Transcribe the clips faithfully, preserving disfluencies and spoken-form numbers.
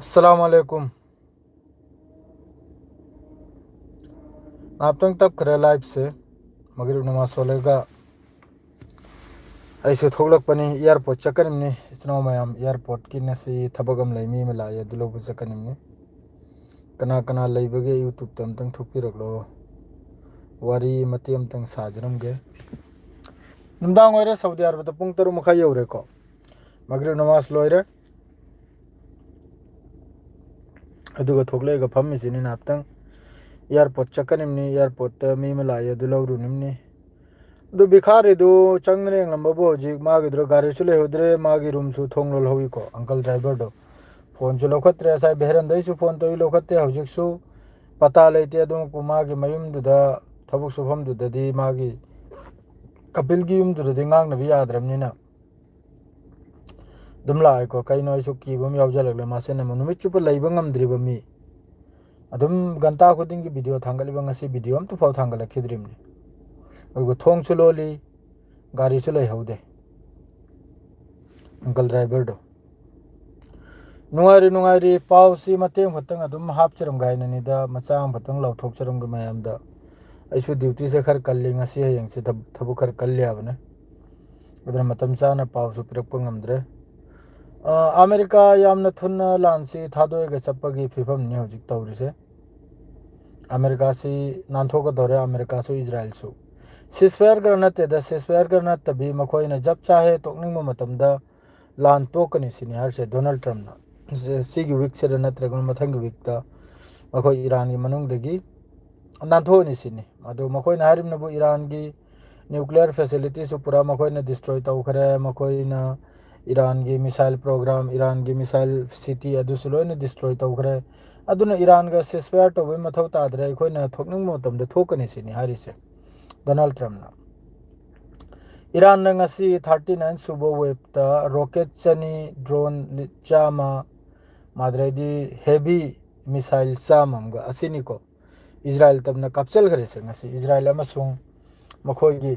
ꯑꯁꯂꯥꯃꯨ ꯑꯂꯥꯏꯀꯨꯝ꯫ ꯉꯥꯏꯍꯥꯛꯇꯪ ꯇꯞꯈ꯭ꯔꯦ ꯂꯥꯏꯞꯁꯦ꯫ ꯃꯒꯔꯤꯕ ꯅꯃꯥꯖ ꯁꯣꯜꯂꯒ ꯑꯩꯁꯨ ꯊꯣꯛꯂꯛꯄꯅꯤ, ꯑꯦꯌꯥꯔꯄꯣꯔꯠ ꯆꯠꯀꯅꯤꯕꯅꯤ꯫ ꯏꯆꯤꯟ ꯏꯅꯥꯎ ꯃꯌꯥꯝ, ꯑꯦꯌꯥꯔꯄꯣꯔꯠꯀꯤ ꯉꯁꯤ ꯊꯕꯛ ꯑꯃ ꯂꯩ, ꯃꯤ ꯑꯃ ꯂꯥꯛꯑꯦ, ꯑꯗꯨ ꯂꯧꯕ ꯆꯠꯀꯅꯤꯕꯅꯤ꯫ ꯀꯅꯥ ꯀꯅꯥ ꯂꯩꯕꯒꯦ ꯌꯨꯇ꯭ꯌꯨꯕꯇ ꯑꯝꯇꯪ ꯊꯣꯛꯄꯤꯔꯛꯂꯣ, ꯋꯥꯔꯤ ꯃꯇꯦꯛ ꯑꯝꯇꯪ ꯁꯥꯖꯔꯝꯒꯦ꯫ ꯅꯨꯡꯗꯥꯡ ꯑꯣꯏꯔꯦ, ꯁꯥꯎꯗꯤ ꯑꯔꯕꯗ ꯄꯨꯡ ꯇꯔꯨꯛ ꯃꯈꯥꯏ ꯌꯧꯔꯦꯀꯣ꯫ ꯃꯒꯔꯤꯕ ꯅꯃꯥꯖ ꯂꯣꯏꯔꯦ꯫ ꯑꯗꯨꯒ ꯊꯣꯛꯂꯛꯑꯒ ꯐꯝꯃꯤꯁꯤꯅꯤ ꯉꯥꯏꯍꯥꯛꯇꯪ꯫ ꯑꯦꯌꯥꯔꯄꯣꯔꯠ ꯆꯠꯀꯅꯤꯕꯅꯤ, ꯑꯦꯌꯥꯔꯄꯣꯔꯠꯇ ꯃꯤ ꯑꯃ ꯂꯥꯛꯑꯦ, ꯑꯗꯨ ꯂꯧꯔꯨꯅꯤꯕꯅꯤ꯫ ꯑꯗꯨ ꯚꯤꯈꯥꯔꯤꯗꯨ ꯆꯪꯗꯅ ꯌꯦꯡꯂꯝꯕꯕꯨ ꯍꯧꯖꯤꯛ ꯃꯥꯒꯤꯗꯨꯗ ꯒꯥꯔꯤꯁꯨ ꯂꯩꯍꯧꯗ꯭ꯔꯦ, ꯃꯥꯒꯤ ꯔꯨꯝꯁꯨ ꯊꯣꯡ ꯂꯣꯜꯍꯧꯋꯤꯀꯣ ꯑꯪꯀꯜ ꯗ꯭ꯔꯥꯏꯚꯔꯗꯣ꯫ ꯐꯣꯟꯁꯨ ꯂꯧꯈꯠꯇ꯭ꯔꯦ, ꯉꯁꯥꯏ ꯚꯦꯔꯟꯗꯩꯁꯨ ꯐꯣꯟ ꯇꯧꯏ, ꯂꯧꯈꯠꯇꯦ꯫ ꯍꯧꯖꯤꯛꯁꯨ ꯄꯇꯥ ꯂꯩꯇꯦ꯫ ꯑꯗꯨ ꯃꯥꯒꯤ ꯃꯌꯨꯝꯗꯨꯗ, ꯊꯕꯛ ꯁꯨꯐꯝꯗꯨꯗꯗꯤ, ꯃꯥꯒꯤ ꯀꯄꯤꯜꯒꯤ ꯌꯨꯝꯗꯨꯗꯗꯤ ꯉꯥꯡꯅꯕ ꯌꯥꯗ꯭ꯔꯕꯅꯤꯅ ꯑꯗꯨꯝ ꯂꯥꯛꯑꯦꯀꯣ꯫ ꯀꯩꯅꯣ, ꯑꯩꯁꯨ ꯀꯤꯕ ꯑꯃ ꯌꯥꯎꯖꯜꯂꯛꯂꯦ꯫ ꯃꯥꯁꯦꯅ ꯑꯃꯨꯛ ꯅꯨꯃꯤꯠ ꯆꯨꯞꯄ ꯂꯩꯕ ꯉꯝꯗ꯭ꯔꯤꯕ ꯃꯤ, ꯑꯗꯨꯝ ꯘꯟꯇꯥ ꯈꯨꯗꯤꯡꯒꯤ ꯚꯤꯗꯤꯑꯣ ꯊꯥꯡꯒꯠꯂꯤꯕ, ꯉꯁꯤ ꯚꯤꯗꯤꯑꯣ ꯑꯝꯇ ꯐꯥꯎ ꯊꯥꯡꯒꯠꯂꯛꯈꯤꯗ꯭ꯔꯤꯕꯅꯤ꯫ ꯑꯗꯨꯒ ꯊꯣꯡꯁꯨ ꯂꯣꯜꯂꯤ, ꯒꯥꯔꯤꯁꯨ ꯂꯩꯍꯧꯗꯦ ꯑꯪꯀꯜ ꯗ꯭ꯔꯥꯏꯚꯔꯗꯣ꯫ ꯅꯨꯡꯉꯥꯏꯔꯤ, ꯅꯨꯡꯉꯥꯏꯔꯤ꯫ ꯄꯥꯎꯁꯤ ꯃꯇꯦꯡ ꯈꯛꯇꯪ ꯑꯗꯨꯝ ꯍꯥꯞꯆꯔꯝꯒꯦ ꯍꯥꯏꯅꯅꯤꯗ, ꯃꯆꯥ ꯑꯃꯈꯛꯇꯪ ꯂꯥꯎꯊꯣꯛꯆꯔꯝꯒꯦ ꯃꯌꯥꯝꯗ꯫ ꯑꯩꯁꯨ ꯗ꯭ꯌꯨꯇꯤꯁꯦ ꯈꯔ ꯀꯜꯂꯤ, ꯉꯁꯤ ꯍꯌꯦꯡꯁꯦ ꯊꯕ-, ꯊꯕꯛ ꯈꯔ ꯀꯜꯂꯤ ꯍꯥꯏꯕꯅꯦ꯫ ꯑꯗꯨꯅ ꯃꯇꯝ ꯆꯥꯅ ꯄꯥꯎꯁꯨ ꯄꯤꯔꯛꯄ ꯉꯝꯗ꯭ꯔꯦ꯫ ꯑ, ꯑꯃꯦꯔꯤꯀꯥ ꯌꯥꯝꯅ ꯊꯨꯅ ꯂꯥꯟꯁꯤ ꯊꯥꯗꯣꯛꯑꯒ ꯆꯠꯄꯒꯤ ꯐꯤꯕꯝꯅꯤ ꯍꯧꯖꯤꯛ ꯇꯧꯔꯤꯁꯦ꯫ ꯑꯃꯦꯔꯤꯀꯥꯁꯤ ꯅꯥꯟꯊꯣꯛꯀꯗꯧꯔꯦ, ꯑꯃꯦꯔꯤꯀꯥꯁꯨ ꯏꯖꯔꯥꯏꯜꯁꯨ꯫ ꯁꯤꯁꯐꯥꯌꯔꯒ ꯅꯠꯇꯦꯗ, ꯁꯤꯁꯐꯥꯌꯔꯒ ꯅꯠꯇꯕꯤ ꯃꯈꯣꯏꯅ ꯖꯞ ꯆꯥꯍꯦ, ꯇꯣꯛꯅꯤꯡꯕ ꯃꯇꯝꯗ ꯂꯥꯟ ꯇꯣꯛꯀꯅꯤ ꯁꯤꯅꯤ ꯍꯥꯏꯔꯤꯁꯦ ꯗꯣꯅꯥꯜꯗ ꯇ꯭ꯔꯝꯞꯅ꯫ ꯁꯤ-, ꯁꯤꯒꯤ ꯋꯤꯛꯁꯤꯗ ꯅꯠꯇ꯭ꯔꯒꯅ ꯃꯊꯪꯒꯤ ꯋꯤꯛꯇ ꯃꯈꯣꯏ ꯏꯔꯥꯟꯒꯤ ꯃꯅꯨꯡꯗꯒꯤ ꯅꯥꯟꯊꯣꯛꯑꯅꯤ ꯁꯤꯅꯤ꯫ ꯑꯗꯨ ꯃꯈꯣꯏꯅ ꯍꯥꯏꯔꯤꯕꯅꯕꯨ ꯏꯔꯥꯟꯒꯤ ꯅ꯭ꯌꯨꯀ꯭ꯂꯤꯌꯔ ꯐꯦꯁꯤꯂꯤꯇꯤꯁꯨ ꯄꯨꯔꯥ ꯃꯈꯣꯏꯅ ꯗꯤꯁꯇ꯭ꯔꯣꯏ ꯇꯧꯈ꯭ꯔꯦ, ꯃꯈꯣꯏꯅ ꯏꯔꯥꯟꯒꯤ ꯃꯤꯁꯥꯏꯜ ꯄ꯭ꯔꯣꯒ꯭ꯔꯥꯝ, ꯏꯔꯥꯟꯒꯤ ꯃꯤꯁꯥꯏꯜ ꯁꯤꯇꯤ ꯑꯗꯨꯁꯨ ꯂꯣꯏꯅ ꯗꯤꯁꯇ꯭ꯔꯣꯏ ꯇꯧꯈ꯭ꯔꯦ꯫ ꯑꯗꯨꯅ ꯏꯔꯥꯟꯒ ꯁꯤꯁꯐꯥꯌꯔ ꯇꯧꯕꯒꯤ ꯃꯊꯧ ꯇꯥꯗ꯭ꯔꯦ, ꯑꯩꯈꯣꯏꯅ ꯊꯣꯛꯅꯤꯡꯕ ꯃꯇꯝꯗ ꯊꯣꯛꯀꯅꯤ ꯁꯤꯅꯤ ꯍꯥꯏꯔꯤꯁꯦ ꯗꯣꯅꯥꯜꯗ ꯇ꯭ꯔꯝꯞꯅ꯫ ꯏꯔꯥꯟꯅ ꯉꯁꯤ ꯊꯥꯔꯇꯤ ꯅꯥꯏꯟ ꯁꯨꯕ ꯋꯦꯕꯇ ꯔꯣꯀꯦꯠ ꯆꯅꯤ, ꯗ꯭ꯔꯣꯟ ꯂꯤ-, ꯆꯥꯝꯃ, ꯑꯗꯩꯗꯤ ꯍꯦꯚꯤ ꯃꯤꯁꯥꯏꯜ ꯆꯥꯝꯃ ꯑꯃꯒ ꯑꯁꯤꯅꯤꯀꯣ ꯏꯖꯔꯥꯏꯜ ꯇꯝꯅ ꯀꯥꯞꯆꯤꯟꯈ꯭ꯔꯤꯁꯦ ꯉꯁꯤ꯫ ꯏꯖꯔꯥꯏꯜ ꯑꯃꯁꯨꯡ ꯃꯈꯣꯏꯒꯤ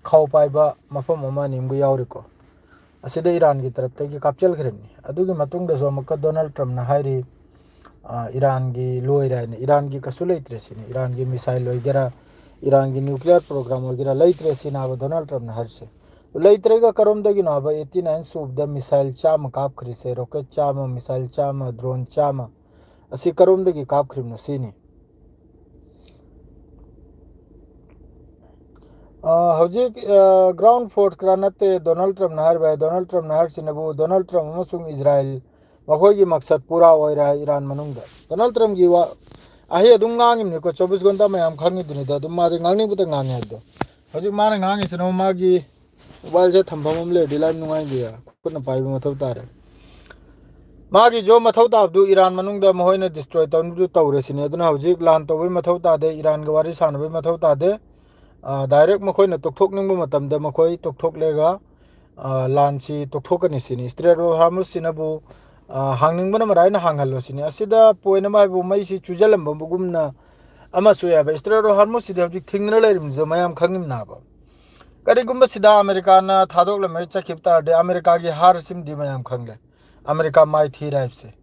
ꯈꯥꯎ ꯄꯥꯏꯕ ꯃꯐꯝ ꯑꯃ ꯑꯅꯤ ꯑꯃꯒ ꯌꯥꯎꯔꯤꯀꯣ꯫ ꯑꯁꯤꯗ ꯏꯔꯥꯟꯒꯤ ꯇꯔꯞꯇꯒꯤ ꯀꯥꯞꯆꯤꯟꯈ꯭ꯔꯤꯕꯅꯤ꯫ ꯑꯗꯨꯒꯤ ꯃꯇꯨꯡꯗꯁꯨ ꯑꯃꯨꯛꯀ ꯗꯣꯅꯥꯜꯗ ꯇ꯭ꯔꯝꯞꯅ ꯍꯥꯏꯔꯤ, ꯑ, ꯏꯔꯥꯟꯒꯤ ꯂꯣꯏꯔꯦ ꯍꯥꯏꯅ꯫ ꯏꯔꯥꯟꯒꯤ ꯀꯩꯁꯨ ꯂꯩꯇ꯭ꯔꯦ ꯁꯤꯅꯤ꯫ ꯏꯔꯥꯟꯒꯤ ꯃꯤꯁꯥꯏꯜ ꯑꯣꯏꯒꯦꯔꯥ, ꯏꯔꯥꯟꯒꯤ ꯅ꯭ꯌꯨꯀ꯭ꯂꯤꯌꯔ ꯄ꯭ꯔꯣꯒ꯭ꯔꯥꯝ ꯑꯣꯏꯒꯦꯔꯥ ꯂꯩꯇ꯭ꯔꯦ ꯁꯤꯅꯦꯕ ꯗꯣꯅꯥꯜꯗ ꯇ꯭ꯔꯝꯞꯅ ꯍꯥꯏꯔꯤꯁꯦ꯫ ꯂꯩꯇ꯭ꯔꯒ ꯀꯔꯣꯝꯗꯒꯤꯅꯣ ꯍꯥꯏꯕ? ꯑꯩꯠꯇꯤ ꯅꯥꯏꯟ ꯁꯨꯕꯗ ꯃꯤꯁꯥꯏꯜ ꯆꯥꯝꯃ ꯀꯥꯞꯈ꯭ꯔꯤꯁꯦ, ꯔꯣꯀꯦꯠ ꯆꯥꯝꯃ, ꯃꯤꯁꯥꯏꯜ ꯆꯥꯝꯃ, ꯗ꯭ꯔꯣꯟ ꯆꯥꯝꯃ ꯑꯁꯤ ꯀꯔꯣꯝꯗꯒꯤ ꯀꯥꯞꯈ꯭ꯔꯤꯕꯅꯣ ꯁꯤꯅꯤ꯫ ꯑ, ꯍꯧꯖꯤꯛ, ꯑ, ꯒ꯭ꯔꯥꯎꯟ ꯐꯣꯔꯁ ꯈꯔ ꯅꯠꯇꯦ ꯗꯣꯅꯥꯜꯗ ꯇ꯭ꯔꯝꯞꯅ ꯍꯥꯏꯔꯤꯕ ꯍꯥꯏ꯫ ꯗꯣꯅꯥꯜꯗ ꯇ꯭ꯔꯝꯞꯅ ꯍꯥꯏꯔꯤꯁꯤꯅꯕꯨ ꯗꯣꯅꯥꯜꯗ ꯇ꯭ꯔꯝꯞ ꯑꯃꯁꯨꯡ ꯏꯖꯔꯥꯏꯜ ꯃꯈꯣꯏꯒꯤ ꯃꯛꯁꯠ ꯄꯨꯔꯥ ꯑꯣꯏꯔꯦ ꯍꯥꯏ ꯏꯔꯥꯟ ꯃꯅꯨꯡꯗ꯫ ꯗꯣꯅꯥꯜꯗ ꯇ꯭ꯔꯝꯞꯀꯤ ꯋꯥ ꯑꯍꯩ ꯑꯗꯨꯝ ꯉꯥꯡꯉꯤꯕꯅꯤꯀꯣ, ꯆꯧꯕꯤꯁ ꯘꯟꯇꯥ ꯃꯌꯥꯝ ꯈꯪꯉꯤꯗꯨꯅꯤꯗ꯫ ꯑꯗꯨꯝ ꯃꯥꯗꯤ ꯉꯥꯡꯅꯤꯡꯕꯇ ꯉꯥꯡꯉꯦ ꯍꯥꯏꯕꯗꯣ꯫ ꯍꯧꯖꯤꯛ ꯃꯥꯅ ꯉꯥꯡꯉꯤꯁꯤꯅ ꯃꯥꯒꯤ ꯃꯣꯕꯥꯏꯜꯁꯦ ꯊꯝꯐꯝ ꯑꯃ ꯂꯩꯔꯗꯤ ꯂꯥꯏ ꯅꯨꯡꯉꯥꯏꯗꯦ, ꯈꯨꯠꯅ ꯄꯥꯏꯕ ꯃꯊꯧ ꯇꯥꯔꯦ꯫ ꯃꯥꯒꯤꯁꯨ ꯃꯊꯧ ꯇꯥꯕꯗꯨ ꯏꯔꯥꯟ ꯃꯅꯨꯡꯗ ꯃꯈꯣꯏꯅ ꯗꯤꯁꯇ꯭ꯔꯣꯏ ꯇꯧꯅꯕꯗꯨ ꯇꯧꯔꯦ ꯁꯤꯅꯤ꯫ ꯑꯗꯨꯅ ꯍꯧꯖꯤꯛ ꯂꯥꯟ ꯇꯧꯕꯩ ꯃꯊꯧ ꯇꯥꯗꯦ, ꯏꯔꯥꯟꯒ ꯋꯥꯔꯤ ꯁꯥꯟꯅꯕꯩ ꯃꯊꯧ ꯇꯥꯗꯦ꯫ ꯑ, ꯗꯥꯏꯔꯦꯛ ꯃꯈꯣꯏꯅ ꯇꯣꯛꯊꯣꯛꯅꯤꯡꯕ ꯃꯇꯝꯗ ꯃꯈꯣꯏ ꯇꯣꯛꯊꯣꯛꯂꯒ, ꯑ, ꯂꯥꯟꯁꯤ ꯇꯣꯛꯊꯣꯛꯀꯅꯤ ꯁꯤꯅꯤ꯫ ꯏꯁꯇ꯭ꯔꯦꯠ ꯑꯣꯐ ꯍꯥꯔꯃꯨꯁꯁꯤꯅꯕꯨ, ꯑ, ꯍꯥꯡꯅꯤꯡꯕꯅ ꯃꯔꯥꯏꯅ ꯍꯥꯡꯍꯜꯂꯣ ꯁꯤꯅꯤ꯫ ꯑꯁꯤꯗ ꯄꯣꯏꯟ ꯑꯃ ꯍꯥꯏꯕꯨ ꯃꯩꯁꯤ ꯆꯨꯖꯜꯂꯝꯕꯒꯨꯝꯅ ꯑꯃꯁꯨ ꯌꯥꯕ꯫ ꯏꯁꯇ꯭ꯔꯦꯠ ꯑꯣꯐ ꯍꯥꯔꯃꯨꯁꯁꯤꯗꯤ ꯍꯧꯖꯤꯛ ꯊꯤꯡꯗꯅ ꯂꯩꯔꯤꯕꯅꯤꯁꯨ ꯃꯌꯥꯝ ꯈꯪꯉꯤꯕꯅꯥꯕ꯫ ꯀꯔꯤꯒꯨꯝꯕ ꯁꯤꯗ ꯑꯃꯦꯔꯤꯀꯥꯅ ꯊꯥꯗꯣꯛꯂꯝꯃꯦ ꯆꯠꯈꯤꯕ ꯇꯥꯔꯗꯤ ꯑꯃꯦꯔꯤꯀꯥꯒꯤ ꯍꯥꯔꯁꯤꯃꯗꯤ ꯃꯌꯥꯝ ꯈꯪꯂꯦ꯫ ꯑꯃꯦꯔꯤꯀꯥ ꯃꯥꯏꯊꯤꯔꯦ ꯍꯥꯏꯕꯁꯦ꯫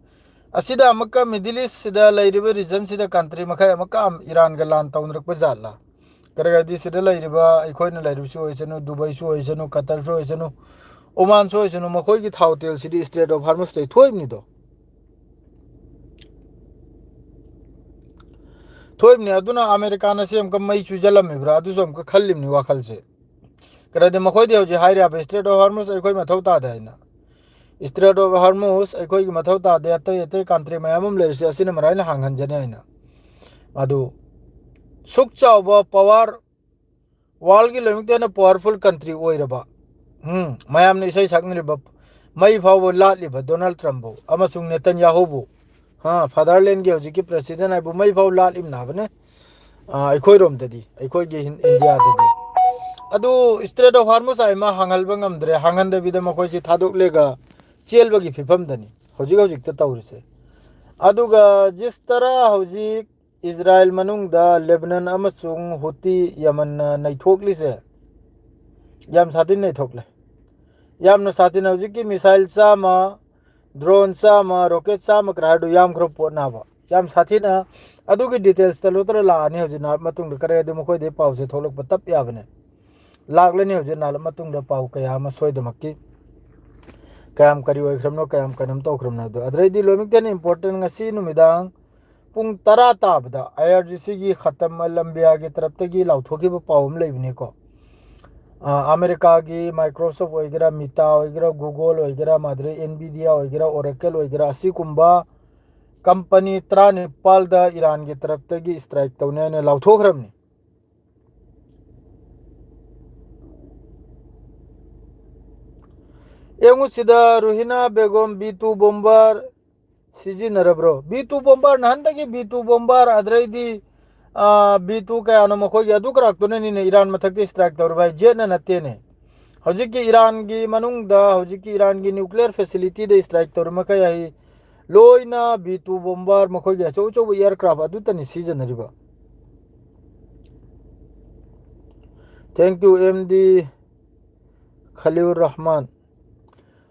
ꯑꯁꯤꯗ ꯑꯃꯨꯛꯀ ꯃꯤꯗꯜ ꯏꯁꯁꯤꯗ ꯂꯩꯔꯤꯕ ꯔꯤꯖꯟꯁꯤꯗ ꯀꯟꯇ꯭ꯔꯤ ꯃꯈꯩ ꯑꯃꯨꯛꯀ ꯑꯝ-, ꯏꯔꯥꯟꯒ ꯂꯥꯟ ꯇꯧꯅꯔꯛꯄ ꯖꯥꯠꯂꯥ? ꯀꯔꯤ ꯍꯥꯏꯗꯤ ꯁꯤꯗ ꯂꯩꯔꯤꯕ ꯑꯩꯈꯣꯏꯅ ꯂꯩꯔꯤꯕꯁꯨ ꯑꯣꯏꯁꯅꯨ, ꯗꯨꯕꯩꯁꯨ ꯑꯣꯏꯁꯅꯨ, ꯀꯇꯔꯁꯨ ꯑꯣꯏꯁꯅꯨ, ꯑꯣꯃꯥꯟꯁꯨ ꯑꯣꯏꯁꯅꯨ, ꯃꯈꯣꯏꯒꯤ ꯊꯥꯎ ꯇꯦꯜꯁꯤꯗꯤ ꯏꯁꯇ꯭ꯔꯦꯠ ꯑꯣꯐ ꯍꯥꯔꯃꯨꯁꯇꯩ ꯊꯣꯛꯏꯕꯅꯤꯗꯣ꯫ ꯊꯣꯛꯏꯕꯅꯤ꯫ ꯑꯗꯨꯅ ꯑꯃꯦꯔꯤꯀꯥꯅ ꯁꯤ ꯑꯃꯨꯛꯀ ꯃꯩ ꯆꯨꯖꯜꯂꯝꯃꯤꯕ꯭ꯔꯥ? ꯑꯗꯨꯁꯨ ꯑꯃꯨꯛꯀ ꯈꯜꯂꯤꯕꯅꯤ ꯋꯥꯈꯜꯁꯦ꯫ ꯀꯔꯤꯗꯤ ꯃꯈꯣꯏꯗꯤ ꯍꯧꯖꯤꯛ ꯍꯥꯏꯔꯤꯕ ꯏꯁꯇ꯭ꯔꯦꯠ ꯑꯣꯐ ꯍꯥꯔꯃꯨꯁ ꯑꯩꯈꯣꯏ ꯃꯊꯧ ꯇꯥꯗꯦ ꯍꯥꯏꯅ꯫ ꯏꯁꯇ꯭ꯔꯦꯠ ꯑꯣꯐ ꯍꯥꯔꯃꯨꯁ ꯑꯩꯈꯣꯏꯒꯤ ꯃꯊꯧ ꯇꯥꯗꯦ, ꯑꯇꯩ ꯑꯇꯩ ꯀꯟꯇ꯭ꯔꯤ ꯃꯌꯥꯝ ꯑꯃ ꯂꯩꯔꯤꯁꯦ ꯑꯁꯤꯅ ꯃꯔꯥꯏꯅ ꯍꯥꯡꯍꯟꯖꯅꯤ ꯍꯥꯏꯅ꯫ ꯑꯗꯨ ꯁꯨꯛ ꯆꯥꯎꯕ ꯄꯋꯥꯔ, ꯋꯥꯔꯜꯒꯤ ꯂꯣꯏꯅꯃꯛꯇ ꯍꯦꯟꯅ ꯄꯋꯥꯔꯐꯨꯜ ꯀꯟꯇ꯭ꯔꯤ ꯑꯣꯏꯔꯕ, ꯎꯝ, ꯃꯌꯥꯝꯅ ꯏꯁꯩ ꯁꯛꯅꯔꯤꯕ, ꯃꯩ ꯐꯥꯎꯕ ꯂꯥꯠꯂꯤꯕ ꯗꯣꯅꯥꯜꯗ ꯇ꯭ꯔꯝꯞꯕꯨ ꯑꯃꯁꯨꯡ ꯅꯦꯇꯟꯌꯥꯍꯨꯕꯨ, ꯍꯥ, ꯐꯥꯗꯔꯂꯦꯟꯒꯤ ꯍꯧꯖꯤꯛꯀꯤ ꯄ꯭ꯔꯦꯁꯤꯗꯦꯟ ꯍꯥꯏꯕꯨ ꯃꯩ ꯐꯥꯎ ꯂꯥꯠꯂꯤꯕꯅꯥꯕꯅꯦ꯫ ꯑ, ꯑꯩꯈꯣꯏꯔꯣꯝꯗꯗꯤ, ꯑꯩꯈꯣꯏꯒꯤ ꯍꯤꯟ-, ꯏꯟꯗꯤꯌꯥꯗꯗꯤ꯫ ꯑꯗꯨ ꯏꯁꯇ꯭ꯔꯦꯠ ꯑꯣꯐ ꯍꯥꯔꯃꯨꯁ ꯍꯥꯏꯃ ꯍꯥꯡꯍꯟꯕ ꯉꯝꯗ꯭ꯔꯦ, ꯍꯥꯡꯍꯟꯗꯕꯤꯗ ꯃꯈꯣꯏꯁꯤ ꯊꯥꯗꯣꯛꯂꯒ ꯆꯦꯜꯕꯒꯤ ꯐꯤꯕꯝꯗꯅꯤ ꯍꯧꯖꯤꯛ ꯍꯧꯖꯤꯛꯇ ꯇꯧꯔꯤꯁꯦ꯫ ꯑꯗꯨꯒ ꯖꯤꯁ ꯇꯔꯥ ꯍꯧꯖꯤꯛ ꯏꯖꯔꯥꯏꯜ ꯃꯅꯨꯡꯗ ꯂꯦꯕꯅꯟ ꯑꯃꯁꯨꯡ ꯍꯨꯇꯤ ꯌꯃꯟꯅ ꯅꯩꯊꯣꯛꯂꯤꯁꯦ ꯌꯥꯝ ꯁꯥꯊꯤꯅ ꯅꯩꯊꯣꯛꯂꯦ꯫ ꯌꯥꯝꯅ ꯁꯥꯊꯤꯅ ꯍꯧꯖꯤꯛꯀꯤ missile ꯆꯥꯝꯃ, drone ꯆꯥꯝꯃ, rocket ꯆꯥꯝꯃ ꯀꯔꯥꯏꯗꯨ ꯌꯥꯝꯈ꯭ꯔꯕ ꯄꯣꯠꯅꯦꯕ꯫ ꯌꯥꯝ ꯁꯥꯊꯤꯅ ꯑꯗꯨꯒꯤ details ꯇ ꯂꯣꯏꯇꯔ ꯂꯥꯛꯑꯅꯤ ꯍꯧꯖꯤꯛ ꯅꯍꯥꯛ ꯃꯇꯨꯡꯗ꯫ ꯀꯔꯤ ꯑꯗꯨ ꯃꯈꯣꯏꯗꯩ ꯄꯥꯎꯁꯦ ꯊꯣꯛꯂꯛꯄ ꯇꯞ ꯌꯥꯕꯅꯦ꯫ ꯂꯥꯛꯂꯅꯤ ꯍꯧꯖꯤꯛ ꯅꯍꯥꯛ ꯃꯇꯨꯡꯗ ꯄꯥꯎ ꯀꯌꯥ ꯑꯃ ꯁꯣꯏꯗꯃꯛꯀꯤ꯫ ꯀꯌꯥꯝ ꯀꯔꯤ ꯑꯣꯏꯈ꯭ꯔꯕꯅꯣ, ꯀꯌꯥꯝ ꯀꯩꯅꯣꯝ ꯇꯧꯈ꯭ꯔꯕꯅꯣ ꯍꯥꯏꯕꯗꯣ꯫ ꯑꯗꯨꯗꯩꯗꯤ ꯂꯣꯏꯅꯃꯛꯇ ꯍꯦꯟꯅ important, ꯉꯁꯤ ꯅꯨꯃꯤꯗꯥꯡ ꯄꯨꯡ ꯇꯔꯥ ꯇꯥꯕꯗ I R G C ꯒꯤ ꯈꯇꯝ ꯑꯜ ꯑꯝꯕꯤꯌꯥꯒꯤ ꯇꯔꯞꯇꯒꯤ ꯂꯥꯎꯊꯣꯛꯈꯤꯕ ꯄꯥꯎ ꯑꯃ ꯂꯩꯕꯅꯤꯀꯣ꯫ ꯑ, ꯑꯃꯦꯔꯤꯀꯥꯒꯤ Microsoft ꯑꯣꯏꯒꯦꯔꯥ, Meta ꯑꯣꯏꯒꯦꯔꯥ, Google ꯑꯣꯏꯒꯦꯔꯥ, ꯃꯥꯗ꯭ꯔꯦ Nvidia ꯑꯣꯏꯒꯦꯔꯥ, Oracle ꯑꯣꯏꯒꯦꯔꯥ, ꯑꯁꯤꯒꯨꯝꯕ company ꯇꯔꯥꯅꯤꯄꯥꯜꯗ ꯏꯔꯥꯟꯒꯤ ꯇꯔꯞꯇꯒꯤ strike ꯇꯧꯅꯤ ꯍꯥꯏꯅ ꯂꯥꯎꯊꯣꯛꯈ꯭ꯔꯕꯅꯤ꯫ ꯌꯦꯡꯉꯨ ꯁꯤꯗ, ꯔꯨꯍꯤꯅꯥ Begum B two bomber ꯁꯤꯖꯤꯟꯅꯔꯕ꯭ꯔꯣ? B two bomber, ꯅꯍꯥꯟꯗꯒꯤ B two bomber, ꯑꯗꯩꯗꯤ, ꯑ, B two ꯀꯌꯥꯅꯣ ꯃꯈꯣꯏꯒꯤ, ꯑꯗꯨ ꯀꯔꯥꯛꯇꯨꯅꯅꯤꯅꯦ ꯏꯔꯥꯟ ꯃꯊꯛꯇ strike ꯇꯧꯔꯤꯕ ꯍꯥꯏ, jet ꯅ ꯅꯠꯇꯦꯅꯦ꯫ ꯍꯧꯖꯤꯛꯀꯤ ꯏꯔꯥꯟꯒꯤ ꯃꯅꯨꯡꯗ, ꯍꯧꯖꯤꯛꯀꯤ ꯏꯔꯥꯟꯒꯤ nuclear facility ꯗ strike ꯇꯧꯔꯤ ꯃꯈꯩ ꯍꯥꯏ, ꯂꯣꯏꯅ B two bomber, ꯃꯈꯣꯏꯒꯤ ꯑꯆꯧ ꯑꯆꯧꯕ aircraft ꯑꯗꯨꯇꯅꯤ ꯁꯤꯖꯤꯟꯅꯔꯤꯕ꯫ Thank you, M D ꯈꯂꯤꯎꯔ Rahman.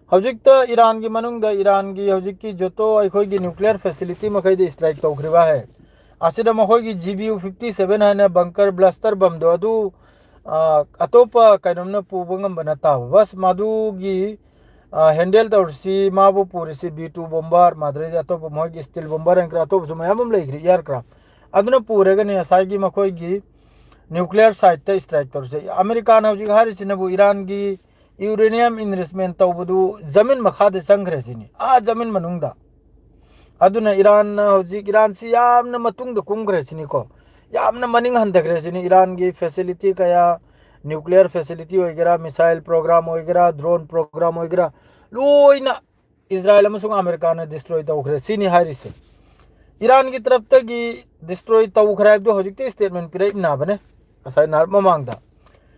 ꯍꯧꯖꯤꯛꯇ ꯏꯔꯥꯟꯒꯤ ꯃꯅꯨꯡꯗ ꯏꯔꯥꯟꯒꯤ ꯍꯧꯖꯤꯛꯀꯤ ꯖꯣꯇꯣ ꯑꯩꯈꯣꯏꯒꯤ nuclear facility ꯃꯈꯩꯗ strike ꯇꯧꯈ꯭ꯔꯤꯕ ꯍꯥꯏ꯫ ꯑꯁꯤꯗ ꯃꯈꯣꯏꯒꯤ G B U fifty seven ꯍꯥꯏꯅ bunker blaster bomb ꯗꯣ ꯑꯗꯨ, ꯑ, ꯑꯇꯣꯞꯄ ꯀꯩꯅꯣꯝꯅ ꯄꯨꯕ ꯉꯝꯕ ꯅꯠꯇꯕ꯫ ꯕꯁ ꯃꯗꯨꯒꯤ, ꯑ, handle ꯇꯧꯔꯤꯁꯤ, ꯃꯥꯕꯨ ꯄꯨꯔꯤꯁꯤ B two bomber, ꯃꯗꯨꯗꯩꯗꯤ ꯑꯇꯣꯞꯄ ꯃꯈꯣꯏꯒꯤ steel bomber ꯍꯥꯏꯅ ꯑꯇꯣꯞꯄꯁꯨ ꯃꯌꯥꯝ ꯑꯃ ꯂꯩꯈ꯭ꯔꯤ, aircraft꯫ ꯑꯗꯨꯅ ꯄꯨꯔꯒꯅꯤ ꯉꯁꯥꯏꯒꯤ ꯃꯈꯣꯏꯒꯤ nuclear site ꯇ strike ꯇꯧꯔꯤꯁꯦ꯫ ꯑꯃꯦꯔꯤꯀꯥꯅ ꯍꯧꯖꯤꯛ ꯍꯥꯏꯔꯤꯁꯤꯅꯕꯨ ꯏꯔꯥꯟꯒꯤ uranium enrichment ꯇꯧꯕꯗꯨ ꯖꯃꯤꯟ ꯃꯈꯥꯗ ꯆꯪꯈ꯭ꯔꯦ ꯁꯤꯅꯤ, ꯑꯥ ꯖꯃꯤꯟ ꯃꯅꯨꯡꯗ꯫ ꯑꯗꯨꯅ ꯏꯔꯥꯟꯅ ꯍꯧꯖꯤꯛ, ꯏꯔꯥꯟꯁꯤ ꯌꯥꯝꯅ ꯃꯇꯨꯡꯗ ꯀꯨꯝꯈ꯭ꯔꯦ ꯁꯤꯅꯤꯀꯣ, ꯌꯥꯝꯅ ꯃꯅꯤꯡ ꯍꯟꯊꯈ꯭ꯔꯦ ꯁꯤꯅꯤ꯫ ꯏꯔꯥꯟꯒꯤ facility ꯀꯌꯥ, nuclear facility ꯑꯣꯏꯒꯦꯔꯥ, missile program ꯑꯣꯏꯒꯦꯔꯥ, drone program ꯑꯣꯏꯒꯦꯔꯥ, ꯂꯣꯏꯅ ꯏꯖꯔꯥꯏꯜ ꯑꯃꯁꯨꯡ ꯑꯃꯦꯔꯤꯀꯥꯅ destroy ꯇꯧꯈ꯭ꯔꯦ ꯁꯤꯅꯤ ꯍꯥꯏꯔꯤꯁꯦ꯫ ꯏꯔꯥꯟꯒꯤ ꯇꯔꯞꯇꯒꯤ destroy ꯇꯧꯈ꯭ꯔꯦ ꯍꯥꯏꯕꯗꯨ ꯍꯧꯖꯤꯛꯇꯤ statement ꯄꯤꯔꯛꯏꯕꯅꯦ, ꯉꯁꯥꯏ ꯅꯍꯥꯛ ꯃꯃꯥꯡꯗ꯫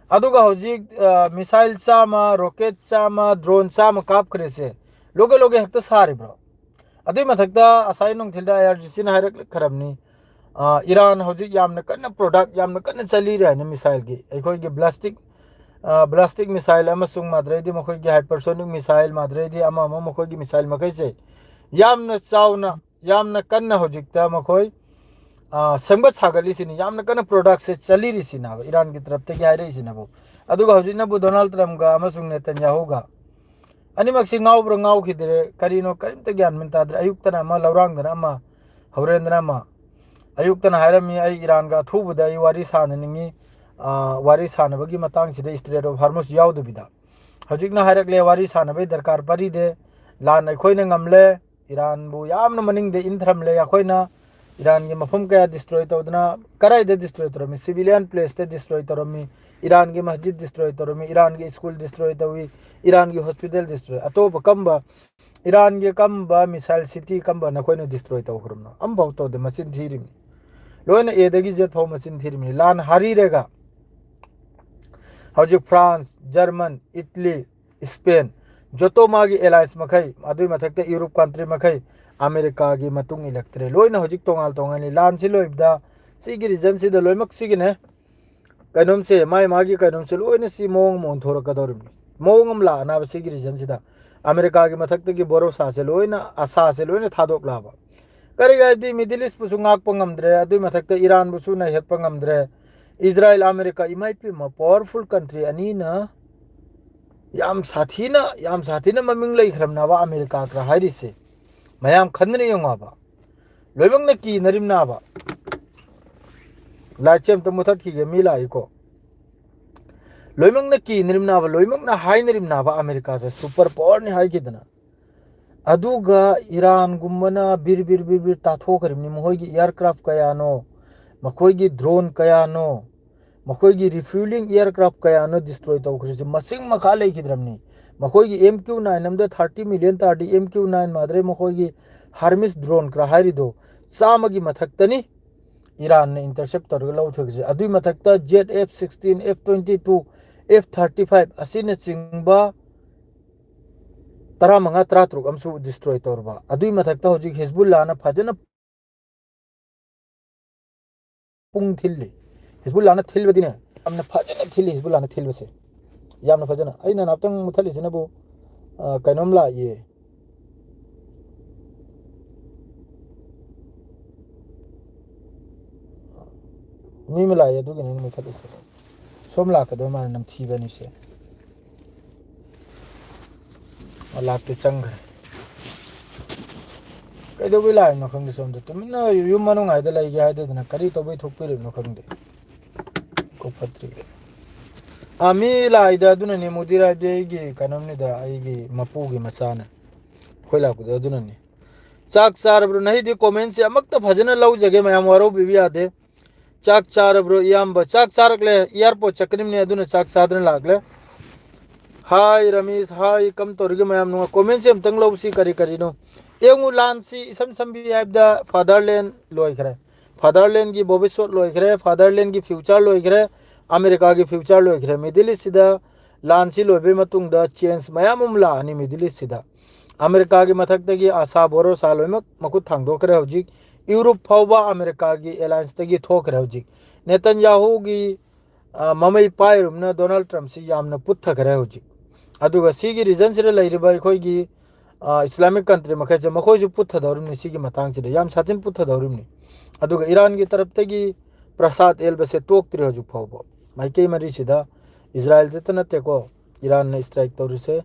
ꯑꯗꯨꯒ ꯍꯧꯖꯤꯛ, ꯑ, missile ꯆꯥꯝꯃ, rocket ꯆꯥꯝꯃ, drone ꯆꯥꯝꯃ ꯀꯥꯞꯈ꯭ꯔꯦꯁꯦ, ꯂꯣꯒꯦ ꯂꯣꯒꯦ ꯍꯦꯛꯇ ꯁꯥꯔꯤꯕ꯭ꯔꯣ? ꯑꯗꯨꯏ ꯃꯊꯛꯇ ꯉꯁꯥꯏ ꯅꯨꯡꯊꯤꯜꯗ I R G C ꯅ ꯍꯥꯏꯔꯛꯈ꯭ꯔꯕꯅꯤ, ꯑ, ꯏꯔꯥꯟ ꯍꯧꯖꯤꯛ ꯌꯥꯝꯅ ꯀꯟꯅ product ꯌꯥꯝꯅ ꯀꯟꯅ ꯆꯠꯂꯤꯔꯦ ꯍꯥꯏꯅ missile ꯒꯤ, ꯑꯩꯈꯣꯏꯒꯤ ballistic ꯕꯦꯂꯤꯁꯇꯤꯛ ꯃꯤꯁꯥꯏꯜ ꯑꯃꯁꯨꯡ ꯃꯥꯗ꯭ꯔꯩꯗꯤ ꯃꯈꯣꯏꯒꯤ ꯍꯥꯏꯄꯔꯁꯣꯅꯤꯛ ꯃꯤꯁꯥꯏꯜ, ꯃꯥꯗ꯭ꯔꯩꯗꯤ ꯑꯃ ꯑꯃ ꯃꯈꯣꯏꯒꯤ ꯃꯤꯁꯥꯏꯜ ꯃꯈꯩꯁꯦ ꯌꯥꯝꯅ ꯆꯥꯎꯅ, ꯌꯥꯝꯅ ꯀꯟꯅ ꯍꯧꯖꯤꯛꯇ ꯃꯈꯣꯏ ꯁꯦꯝꯒꯠ ꯁꯥꯒꯠꯂꯤꯁꯤꯅꯤ, ꯌꯥꯝꯅ ꯀꯟꯅ ꯄ꯭ꯔꯣꯗꯛꯁꯦ ꯆꯠꯂꯤꯔꯤꯁꯤꯅꯕ ꯏꯔꯥꯟꯒꯤ ꯇꯔꯞꯇꯒꯤ ꯍꯥꯏꯔꯛꯏꯁꯤꯅꯕꯨ꯫ ꯑꯗꯨꯒ ꯍꯧꯖꯤꯛꯅꯕꯨ ꯗꯣꯅꯥꯜꯗ ꯇ꯭ꯔꯝꯞꯒ ꯑꯃꯁꯨꯡ ꯅꯦꯇꯟꯌꯥꯍꯨꯒ ꯑꯅꯤꯃꯛꯁꯤ ꯉꯥꯎꯕ꯭ꯔꯥ ꯉꯥꯎꯈꯤꯗ꯭ꯔꯦ, ꯀꯔꯤꯅꯣ ꯀꯔꯤꯝꯇ ꯒ꯭ꯌꯥꯟ ꯃꯦꯟ ꯇꯥꯗ꯭ꯔꯦ꯫ ꯑꯌꯨꯛꯇꯅ ꯑꯃ, ꯂꯧꯔꯥꯡꯗꯅ ꯑꯃ, ꯍꯣꯔꯦꯟꯗꯅ ꯑꯃ꯫ ꯑꯌꯨꯛꯇꯅ ꯍꯥꯏꯔꯝꯃꯤ, "ꯑꯩ ꯏꯔꯥꯟꯒ ꯑꯊꯨꯕꯗ ꯑꯩ ꯋꯥꯔꯤ ꯁꯥꯟꯅꯅꯤꯡꯉꯤ, ꯋꯥꯔꯤ ꯁꯥꯟꯅꯕꯒꯤ ꯃꯇꯥꯡꯁꯤꯗ ꯏꯁꯇ꯭ꯔꯦꯠ ꯑꯣꯐ ꯍꯥꯔꯃꯨꯁ ꯌꯥꯎꯗꯕꯤꯗ"꯫ ꯍꯧꯖꯤꯛꯅ ꯍꯥꯏꯔꯛꯂꯦ, "ꯋꯥꯔꯤ ꯁꯥꯟꯅꯕꯒꯤ ꯗꯔꯀꯥꯔ ꯄꯥꯔꯤꯗꯦ, ꯂꯥꯟ ꯑꯩꯈꯣꯏꯅ ꯉꯝꯂꯦ, ꯏꯔꯥꯟꯕꯨ ꯌꯥꯝꯅ ꯃꯅꯤꯡꯗ ꯏꯟꯊꯔꯝꯂꯦ ꯑꯩꯈꯣꯏꯅ, ꯏꯔꯥꯟꯒꯤ ꯃꯐꯝ ꯀꯌꯥ ꯗꯤꯁꯇ꯭ꯔꯣꯏ ꯇꯧꯗꯅ"꯫ ꯀꯗꯥꯏꯗ ꯗꯤꯁꯇ꯭ꯔꯣꯏ ꯇꯧꯔꯝꯃꯤ? ꯁꯤꯚꯤꯂꯤꯌꯟ ꯄ꯭ꯂꯦꯁꯇ ꯗꯤꯁꯇ꯭ꯔꯣꯏ ꯇꯧꯔꯝꯃꯤ, ꯏꯔꯥꯟꯒꯤ ꯃꯁꯖꯤꯗ ꯗꯤꯁꯇ꯭ꯔꯣꯏ ꯇꯧꯔꯝꯃꯤ, ꯏꯔꯥꯟꯒꯤ ꯁ꯭ꯀꯨꯜ ꯗꯤꯁꯇ꯭ꯔꯣꯏ ꯇꯧꯏ, ꯏꯔꯥꯟꯒꯤ ꯍꯣꯁꯄꯤꯇꯥꯜ ꯗꯤꯁꯇ꯭ꯔꯣꯏ꯫ ꯑꯇꯣꯞꯄ ꯀꯝꯕ ꯏꯔꯥꯟꯒꯤ ꯀꯝꯕ ꯃꯤꯁꯥꯏꯜ ꯁꯤꯇꯤ ꯀꯝꯕ ꯅꯈꯣꯏꯅ ꯗꯤꯁꯇ꯭ꯔꯣꯏ ꯇꯧꯈ꯭ꯔꯕꯅꯣ? ꯑꯝꯐꯥꯎ ꯇꯧꯗꯦ, ꯃꯆꯤꯟ ꯊꯤꯔꯤꯃꯤ꯫ ꯂꯣꯏꯅ ꯑꯦꯗꯒꯤ ꯖꯦꯠ ꯐꯥꯎ ꯃꯆꯤꯟ ꯊꯤꯔꯤꯃꯤ꯫ ꯂꯥꯟ ꯍꯥꯔꯤꯔꯦꯒ ꯍꯧꯖꯤꯛ ꯐ꯭ꯔꯥꯟꯁ, ꯖꯔꯃꯟ, ꯏꯇꯂꯤ, ꯏꯁꯄꯦꯟ, ꯖꯣꯇꯣ ꯃꯥꯒꯤ ꯑꯦꯂꯥꯏꯟꯁ ꯃꯈꯩ, ꯑꯗꯨꯏ ꯃꯊꯛꯇ ꯌꯨꯔꯣꯞ ꯀꯟꯇ꯭ꯔꯤ ꯃꯈꯩ ꯑꯃꯦꯔꯤꯀꯥꯒꯤ ꯃꯇꯨꯡ ꯏꯜꯂꯛꯇ꯭ꯔꯦ꯫ ꯂꯣꯏꯅ ꯍꯧꯖꯤꯛ ꯇꯣꯉꯥꯟ ꯇꯣꯉꯥꯟꯅꯤ꯫ ꯂꯥꯟꯁꯤ ꯂꯣꯏꯕꯗ ꯁꯤꯒꯤ ꯔꯤꯖꯟꯁꯤꯗ ꯂꯣꯏꯅꯃꯛ ꯁꯤꯒꯤꯅꯦ꯫ ꯀꯩꯅꯣꯝꯁꯦ, ꯃꯥꯏ ꯃꯥꯒꯤ ꯀꯩꯅꯣꯝꯁꯦ ꯂꯣꯏꯅ ꯁꯤ ꯃꯑꯣꯡ ꯑꯃ ꯑꯣꯟꯊꯣꯔꯛꯀꯗꯧꯔꯤꯕꯅꯤ꯫ ꯃꯑꯣꯡ ꯑꯃ ꯂꯥꯛꯑꯅꯕ ꯁꯤꯒꯤ ꯔꯤꯖꯟꯁꯤꯗ ꯑꯃꯦꯔꯤꯀꯥꯒꯤ ꯃꯊꯛꯇꯒꯤ ꯚꯣꯔꯣꯁꯥꯁꯦ ꯂꯣꯏꯅ, ꯑꯁꯥꯁꯦ ꯂꯣꯏꯅ ꯊꯥꯗꯣꯛꯂꯛꯑꯕ꯫ ꯀꯔꯤꯒꯤ ꯍꯥꯏꯕꯗꯤ ꯃꯤꯗꯜ ꯏꯁꯄꯨꯁꯨ ꯉꯥꯛꯄ ꯉꯝꯗ꯭ꯔꯦ, ꯑꯗꯨꯏ ꯃꯊꯛꯇ ꯏꯔꯥꯟꯕꯨꯁꯨ ꯅꯩꯍꯠꯄ ꯉꯝꯗ꯭ꯔꯦ꯫ ꯏꯖꯔꯥꯏꯜ, ꯑꯃꯦꯔꯤꯀꯥ, ꯏꯃꯥ ꯏꯄꯦꯝꯃ, ꯄꯋꯥꯔꯐꯨꯜ ꯀꯟꯇ꯭ꯔꯤ ꯑꯅꯤꯅ ꯌꯥꯝ ꯁꯥꯊꯤꯅ, ꯌꯥꯝ ꯁꯥꯊꯤꯅ ꯃꯃꯤꯡ ꯂꯩꯈ꯭ꯔꯕꯅꯦꯕ ꯑꯃꯦꯔꯤꯀꯥꯒ ꯍꯥꯏꯔꯤꯁꯦ꯫ ꯃꯌꯥꯝ ꯈꯟꯗꯅ ꯌꯦꯡꯉꯣꯕ꯫ ꯂꯣꯏꯅꯃꯛꯅ ꯀꯤꯅꯔꯤꯕꯅꯦꯕ꯫ ꯂꯥꯏꯠꯁꯦ ꯑꯝꯇ ꯃꯨꯊꯠꯈꯤꯒꯦ, ꯃꯤ ꯂꯥꯛꯏꯀꯣ꯫ ꯂꯣꯏꯅꯃꯛꯅ ꯀꯤꯅꯔꯤꯕꯅꯦꯕ, ꯂꯣꯏꯅꯃꯛꯅ ꯍꯥꯏꯅꯔꯤꯕꯅꯦꯕ ꯑꯃꯦꯔꯤꯀꯥꯁꯦ ꯁꯨꯄꯔ ꯄꯋꯥꯔꯅꯤ ꯍꯥꯏꯈꯤꯗꯅ꯫ ꯑꯗꯨꯒ ꯏꯔꯥꯟꯒꯨꯝꯕꯅ ꯕꯤꯔ ꯕꯤꯔ ꯕꯤꯔ ꯕꯤꯔ ꯇꯥꯊꯣꯛꯈ꯭ꯔꯤꯕꯅꯤ꯫ ꯃꯈꯣꯏꯒꯤ ꯑꯦꯌꯥꯔꯀ꯭ꯔꯥꯐ ꯀꯌꯥꯅꯣ, ꯃꯈꯣꯏꯒꯤ ꯗ꯭ꯔꯣꯟ ꯀꯌꯥꯅꯣ, ꯃꯈꯣꯏꯒꯤ ꯔꯤꯐ꯭ꯌꯨꯂꯤꯡ ꯑꯦꯌꯔꯀ꯭ꯔꯥꯐ ꯀꯌꯥꯅꯣ ꯗꯤꯁꯇ꯭ꯔꯣꯏ ꯇꯧꯈ꯭ꯔꯤꯁꯦ꯫ ꯃꯁꯤꯡ ꯃꯈꯥ ꯂꯩꯈꯤꯗ꯭ꯔꯕꯅꯤ꯫ ꯃꯈꯣꯏꯒꯤ ꯑꯦꯝ ꯀ꯭ꯌꯨ ꯅꯥꯏꯟ ꯑꯃꯗ ꯊꯥꯔꯇꯤ ꯃꯤꯂꯤꯌꯟ ꯇꯥꯔꯗꯤ, ꯑꯦꯝ ꯀ꯭ꯌꯨ ꯅꯥꯏꯟ ꯃꯥꯗ꯭ꯔꯦ, ꯃꯈꯣꯏꯒꯤ ꯍꯥꯔꯃꯤꯁ ꯗ꯭ꯔꯣꯟ ꯈꯔ ꯍꯥꯏꯔꯤꯗꯣ ꯆꯥꯝꯃꯒꯤ ꯃꯊꯛꯇꯅꯤ ꯏꯔꯥꯟꯅ ꯏꯟꯇꯔꯁꯦꯞ ꯇꯧꯔꯒ ꯂꯧꯊꯣꯛꯈꯤꯁꯦ꯫ ꯑꯗꯨꯏ ꯃꯊꯛꯇ Z F sixteen, F twenty two, F thirty five ꯑꯁꯤꯅꯆꯤꯡꯕ ꯇꯔꯥꯃꯉꯥ, ꯇꯔꯥꯇꯔꯨꯛ ꯑꯃꯁꯨ ꯗꯤꯁꯇ꯭ꯔꯣꯏ ꯇꯧꯔꯕ꯫ ꯑꯗꯨꯏ ꯃꯊꯛꯇ ꯍꯧꯖꯤꯛ ꯍꯤꯖꯕꯨꯜꯂꯥꯅ ꯐꯖꯅ ꯄꯨꯡ ꯊꯤꯜꯂꯤ꯫ ꯍꯤꯖꯕꯨꯜꯂꯥꯅ ꯊꯤꯜꯕꯗꯤꯅꯦ, ꯌꯥꯝꯅ ꯐꯖꯅ ꯊꯤꯜꯂꯤ ꯍꯤꯖꯕꯨꯜꯂꯥꯅ ꯊꯤꯜꯕꯁꯦ꯫ ꯌꯥꯝꯅ ꯐꯖꯅ꯫ ꯑꯩꯅ ꯅꯍꯥꯛꯇꯪ ꯃꯨꯠꯊꯠꯂꯤꯁꯤꯅꯕꯨ, ꯑ, ꯀꯩꯅꯣꯝ ꯂꯥꯛꯏꯌꯦ꯫ ꯃꯤ ꯑꯃ ꯂꯥꯛꯑꯦ, ꯑꯗꯨꯒꯤꯅꯦ ꯑꯩꯅ ꯃꯨꯠꯊꯠꯂꯤꯁꯦ꯫ ꯁꯣꯝ ꯂꯥꯛꯀꯗꯕ ꯃꯥꯅ ꯅꯝꯊꯤꯕꯅꯤꯁꯦ꯫ ꯑ, ꯂꯥꯛꯇꯦ, ꯆꯪꯈ꯭ꯔꯦ꯫ ꯀꯩꯗꯧꯕꯩ ꯂꯥꯛꯏꯅꯣ ꯈꯪꯗꯦ꯫ ꯁꯣꯝꯗ ꯇꯨꯃꯤꯟꯅ ꯌꯨꯝ ꯃꯅꯨꯡ ꯍꯥꯏꯗ ꯂꯩꯒꯦ ꯍꯥꯏꯗꯗꯅ ꯀꯔꯤ ꯇꯧꯕꯩ ꯊꯣꯛꯄꯤꯔꯤꯕꯅꯣ ꯈꯪꯗꯦ꯫ ꯀꯣꯛ ꯐꯠꯇ꯭ꯔꯤꯕ꯫ ꯑꯥ, ꯃꯤ ꯂꯥꯛꯏꯗ, ꯑꯗꯨꯅꯅꯦ꯫ ꯃꯣꯗꯤ ꯔꯥꯏꯕꯗꯤ ꯑꯩꯒꯤ ꯀꯩꯅꯣꯝꯅꯤꯗ, ꯑꯩꯒꯤ ꯃꯄꯨꯒꯤ ꯃꯆꯥꯅ꯫ ꯑꯩꯈꯣꯏ ꯂꯥꯛꯄꯗꯣ ꯑꯗꯨꯅꯅꯦ꯫ ꯆꯥꯛ ꯆꯥꯔꯕ꯭ꯔꯣ? ꯅꯍꯤꯗꯤ comment ꯁꯦ ꯑꯃꯛꯇ ꯐꯖꯅ ꯂꯧꯖꯒꯦ ꯃꯌꯥꯝ, ꯋꯥꯔꯧꯕꯤꯕ ꯌꯥꯗꯦ꯫ ꯆꯥꯛ ꯆꯥꯔꯕ꯭ꯔꯣ ꯏꯌꯥꯝꯕ? ꯆꯥꯛ ꯆꯥꯔꯛꯂꯦ, airport ꯆꯠꯀꯅꯤꯕꯅꯦ, ꯑꯗꯨꯅ ꯆꯥꯛ ꯆꯥꯗꯅ ꯂꯥꯛꯂꯦ꯫ Hi ꯔꯃꯦꯁ, hi, ꯀꯝ ꯇꯧꯔꯤꯒꯦ ꯃꯌꯥꯝ? ꯅꯨꯡꯉꯥꯏ-, comment ꯁꯦ ꯑꯝꯇꯪ ꯂꯧꯁꯤ, ꯀꯔꯤ ꯀꯔꯤꯅꯣ? ꯌꯦꯡꯉꯨ, ꯂꯥꯟꯁꯤ ꯏꯁꯝ ꯁꯝꯕꯤ ꯍꯥꯏꯕꯗ fatherland ꯂꯣꯏꯈ꯭ꯔꯦ꯫ Fatherland ꯒꯤ ꯚꯣꯕꯤꯁ꯭ꯋꯠ ꯂꯣꯏꯈ꯭ꯔꯦ, fatherland ꯒꯤ future ꯂꯣꯏꯈ꯭ꯔꯦ, ꯑꯃꯦꯔꯤꯀꯥꯒꯤ future ꯂꯣꯏꯈ꯭ꯔꯦ꯫ Middle East ꯁꯤꯗ ꯂꯥꯟꯁꯤ ꯂꯣꯏꯕꯒꯤ ꯃꯇꯨꯡꯗ change ꯃꯌꯥꯝ ꯑꯃ ꯂꯥꯛꯑꯅꯤ Middle East ꯁꯤꯗ꯫ ꯑꯃꯦꯔꯤꯀꯥꯒꯤ ꯃꯊꯛꯇꯒꯤ ꯑꯥꯁꯥ ꯚꯣꯔꯣꯁꯥ ꯂꯣꯏꯅꯃꯛ ꯃꯈꯨꯠ ꯊꯥꯡꯗꯣꯛꯈ꯭ꯔꯦ ꯍꯧꯖꯤꯛ꯫ ꯌꯨꯔꯣꯞ ꯐꯥꯎꯕ ꯑꯃꯦꯔꯤꯀꯥꯒꯤ alliance ꯇꯒꯤ ꯊꯣꯛꯈ꯭ꯔꯦ ꯍꯧꯖꯤꯛ꯫ ꯅꯦꯇꯟꯌꯥꯍꯨꯒꯤ, ꯑ, ꯃꯃꯩ ꯄꯥꯏꯔꯨꯕꯅ ꯗꯣꯅꯥꯜꯗ ꯇ꯭ꯔꯝꯞꯁꯤ ꯌꯥꯝꯅ ꯄꯨꯠꯊꯈ꯭ꯔꯦ ꯍꯧꯖꯤꯛ꯫ ꯑꯗꯨꯒ ꯁꯤꯒꯤ region ꯁꯤꯗ ꯂꯩꯔꯤꯕ ꯑꯩꯈꯣꯏꯒꯤ, ꯑ, Islamic country ꯃꯈꯩꯁꯦ, ꯃꯈꯣꯏꯁꯨ ꯄꯨꯠꯊꯗꯧꯔꯤꯕꯅꯤ ꯁꯤꯒꯤ ꯃꯇꯥꯡꯁꯤꯗ, ꯌꯥꯝ ꯁꯥꯊꯤꯅ ꯄꯨꯠꯊꯗꯧꯔꯤꯕꯅꯤ꯫ ꯑꯗꯨꯒ ꯏꯔꯥꯟꯒꯤ ꯇꯔꯞꯇꯒꯤ ꯄ꯭ꯔꯁꯥꯗ ꯑꯦꯜꯕꯁꯦ ꯇꯣꯛꯇ꯭ꯔꯤ ꯍꯧꯖꯤꯛ ꯐꯥꯎꯕ꯫ ꯃꯥꯏꯀꯩ ꯃꯔꯤꯁꯤꯗ, ꯏꯖꯔꯥꯏꯜꯗꯇ ꯅꯠꯇꯦꯀꯣ, ꯏꯔꯥꯟꯅ strike ꯇꯧꯔꯤꯁꯦ꯫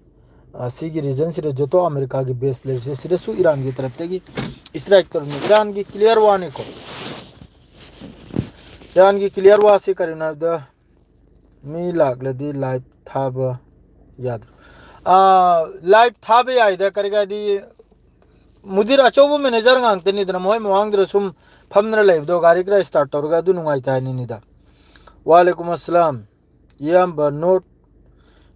ꯑ, ꯁꯤꯒꯤ region ꯁꯤꯗ ꯖꯣꯇꯣ ꯑꯃꯦꯔꯤꯀꯥꯒꯤ base ꯂꯩꯔꯤꯁꯦ, ꯁꯤꯗꯁꯨ ꯏꯔꯥꯟꯒꯤ ꯇꯔꯞꯇꯒꯤ strike ꯇꯧꯔꯤꯕꯅꯤ꯫ ꯏꯔꯥꯟꯒꯤ clear war ꯅꯤꯀꯣ꯫ ꯏꯔꯥꯟꯒꯤ clear war ꯁꯤ ꯀꯔꯤꯅꯣ ꯍꯥꯏꯕꯗ, ꯃꯤ ꯂꯥꯛꯂꯗꯤ live ꯊꯥꯕ ꯌꯥꯗ꯭ꯔꯣ? ꯑꯥ, live ꯊꯥꯕ ꯌꯥꯏꯗ, ꯀꯔꯤ ꯀꯥꯏꯗꯤ꯫ ꯃꯨꯗꯤꯔ ꯑꯆꯧꯕ manager ꯉꯥꯛꯇꯅꯤꯗꯅ, ꯃꯣꯏ ꯃꯃꯥꯡꯗꯨꯗ ꯁꯨꯝ ꯐꯝꯗꯅ ꯂꯩꯕꯗꯣ, ꯒꯥꯔꯤ ꯈꯔ start ꯇꯧꯔꯒ ꯑꯗꯨ ꯅꯨꯡꯉꯥꯏꯇꯦ ꯍꯥꯏꯅꯤꯅꯤꯗ꯫ ꯋꯥꯂꯦꯀꯨꯝ ꯑꯁꯂꯥꯝ꯫ ꯏꯌꯥꯝꯕ, North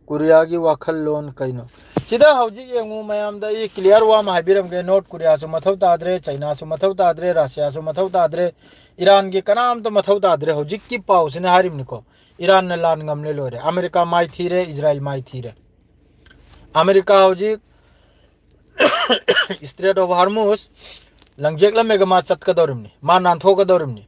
Korea ꯒꯤ ꯋꯥꯈꯜꯂꯣꯟ ꯀꯩꯅꯣ? ꯁꯤꯗ ꯍꯧꯖꯤꯛ ꯌꯦꯡꯉꯨ ꯃꯌꯥꯝꯗ, ꯑꯩ clear ꯋꯥ ꯑꯃ ꯍꯥꯏꯕꯤꯔꯝꯒꯦ꯫ North Korea ꯁꯨ ꯃꯊꯧ ꯇꯥꯗ꯭ꯔꯦ, China ꯁꯨ ꯃꯊꯧ ꯇꯥꯗ꯭ꯔꯦ, Russia ꯁꯨ ꯃꯊꯧ ꯇꯥꯗ꯭ꯔꯦ, ꯏꯔꯥꯟꯒꯤ ꯀꯅꯥꯝꯇ ꯃꯊꯧ ꯇꯥꯗ꯭ꯔꯦ꯫ ꯍꯧꯖꯤꯛꯀꯤ ꯄꯥꯎꯁꯤꯅ ꯍꯥꯏꯔꯤꯕꯅꯤꯀꯣ, ꯏꯔꯥꯟꯅ ꯂꯥꯟ ꯉꯝꯂꯦ, ꯂꯣꯏꯔꯦ꯫ ꯑꯃꯦꯔꯤꯀꯥ ꯃꯥꯏ ꯊꯤꯔꯦ, ꯏꯖꯔꯥꯏꯜ ꯃꯥꯏ ꯊꯤꯔꯦ꯫ ꯑꯃꯦꯔꯤꯀꯥ ꯍꯧꯖꯤꯛ Strait of Hormuz ꯂꯪꯖꯦꯛꯂꯝꯃꯦꯒ ꯃꯥ ꯆꯠꯀꯗꯧꯔꯤꯕꯅꯤ, ꯃꯥ ꯅꯥꯟꯊꯣꯛꯀꯗꯧꯔꯤꯕꯅꯤ꯫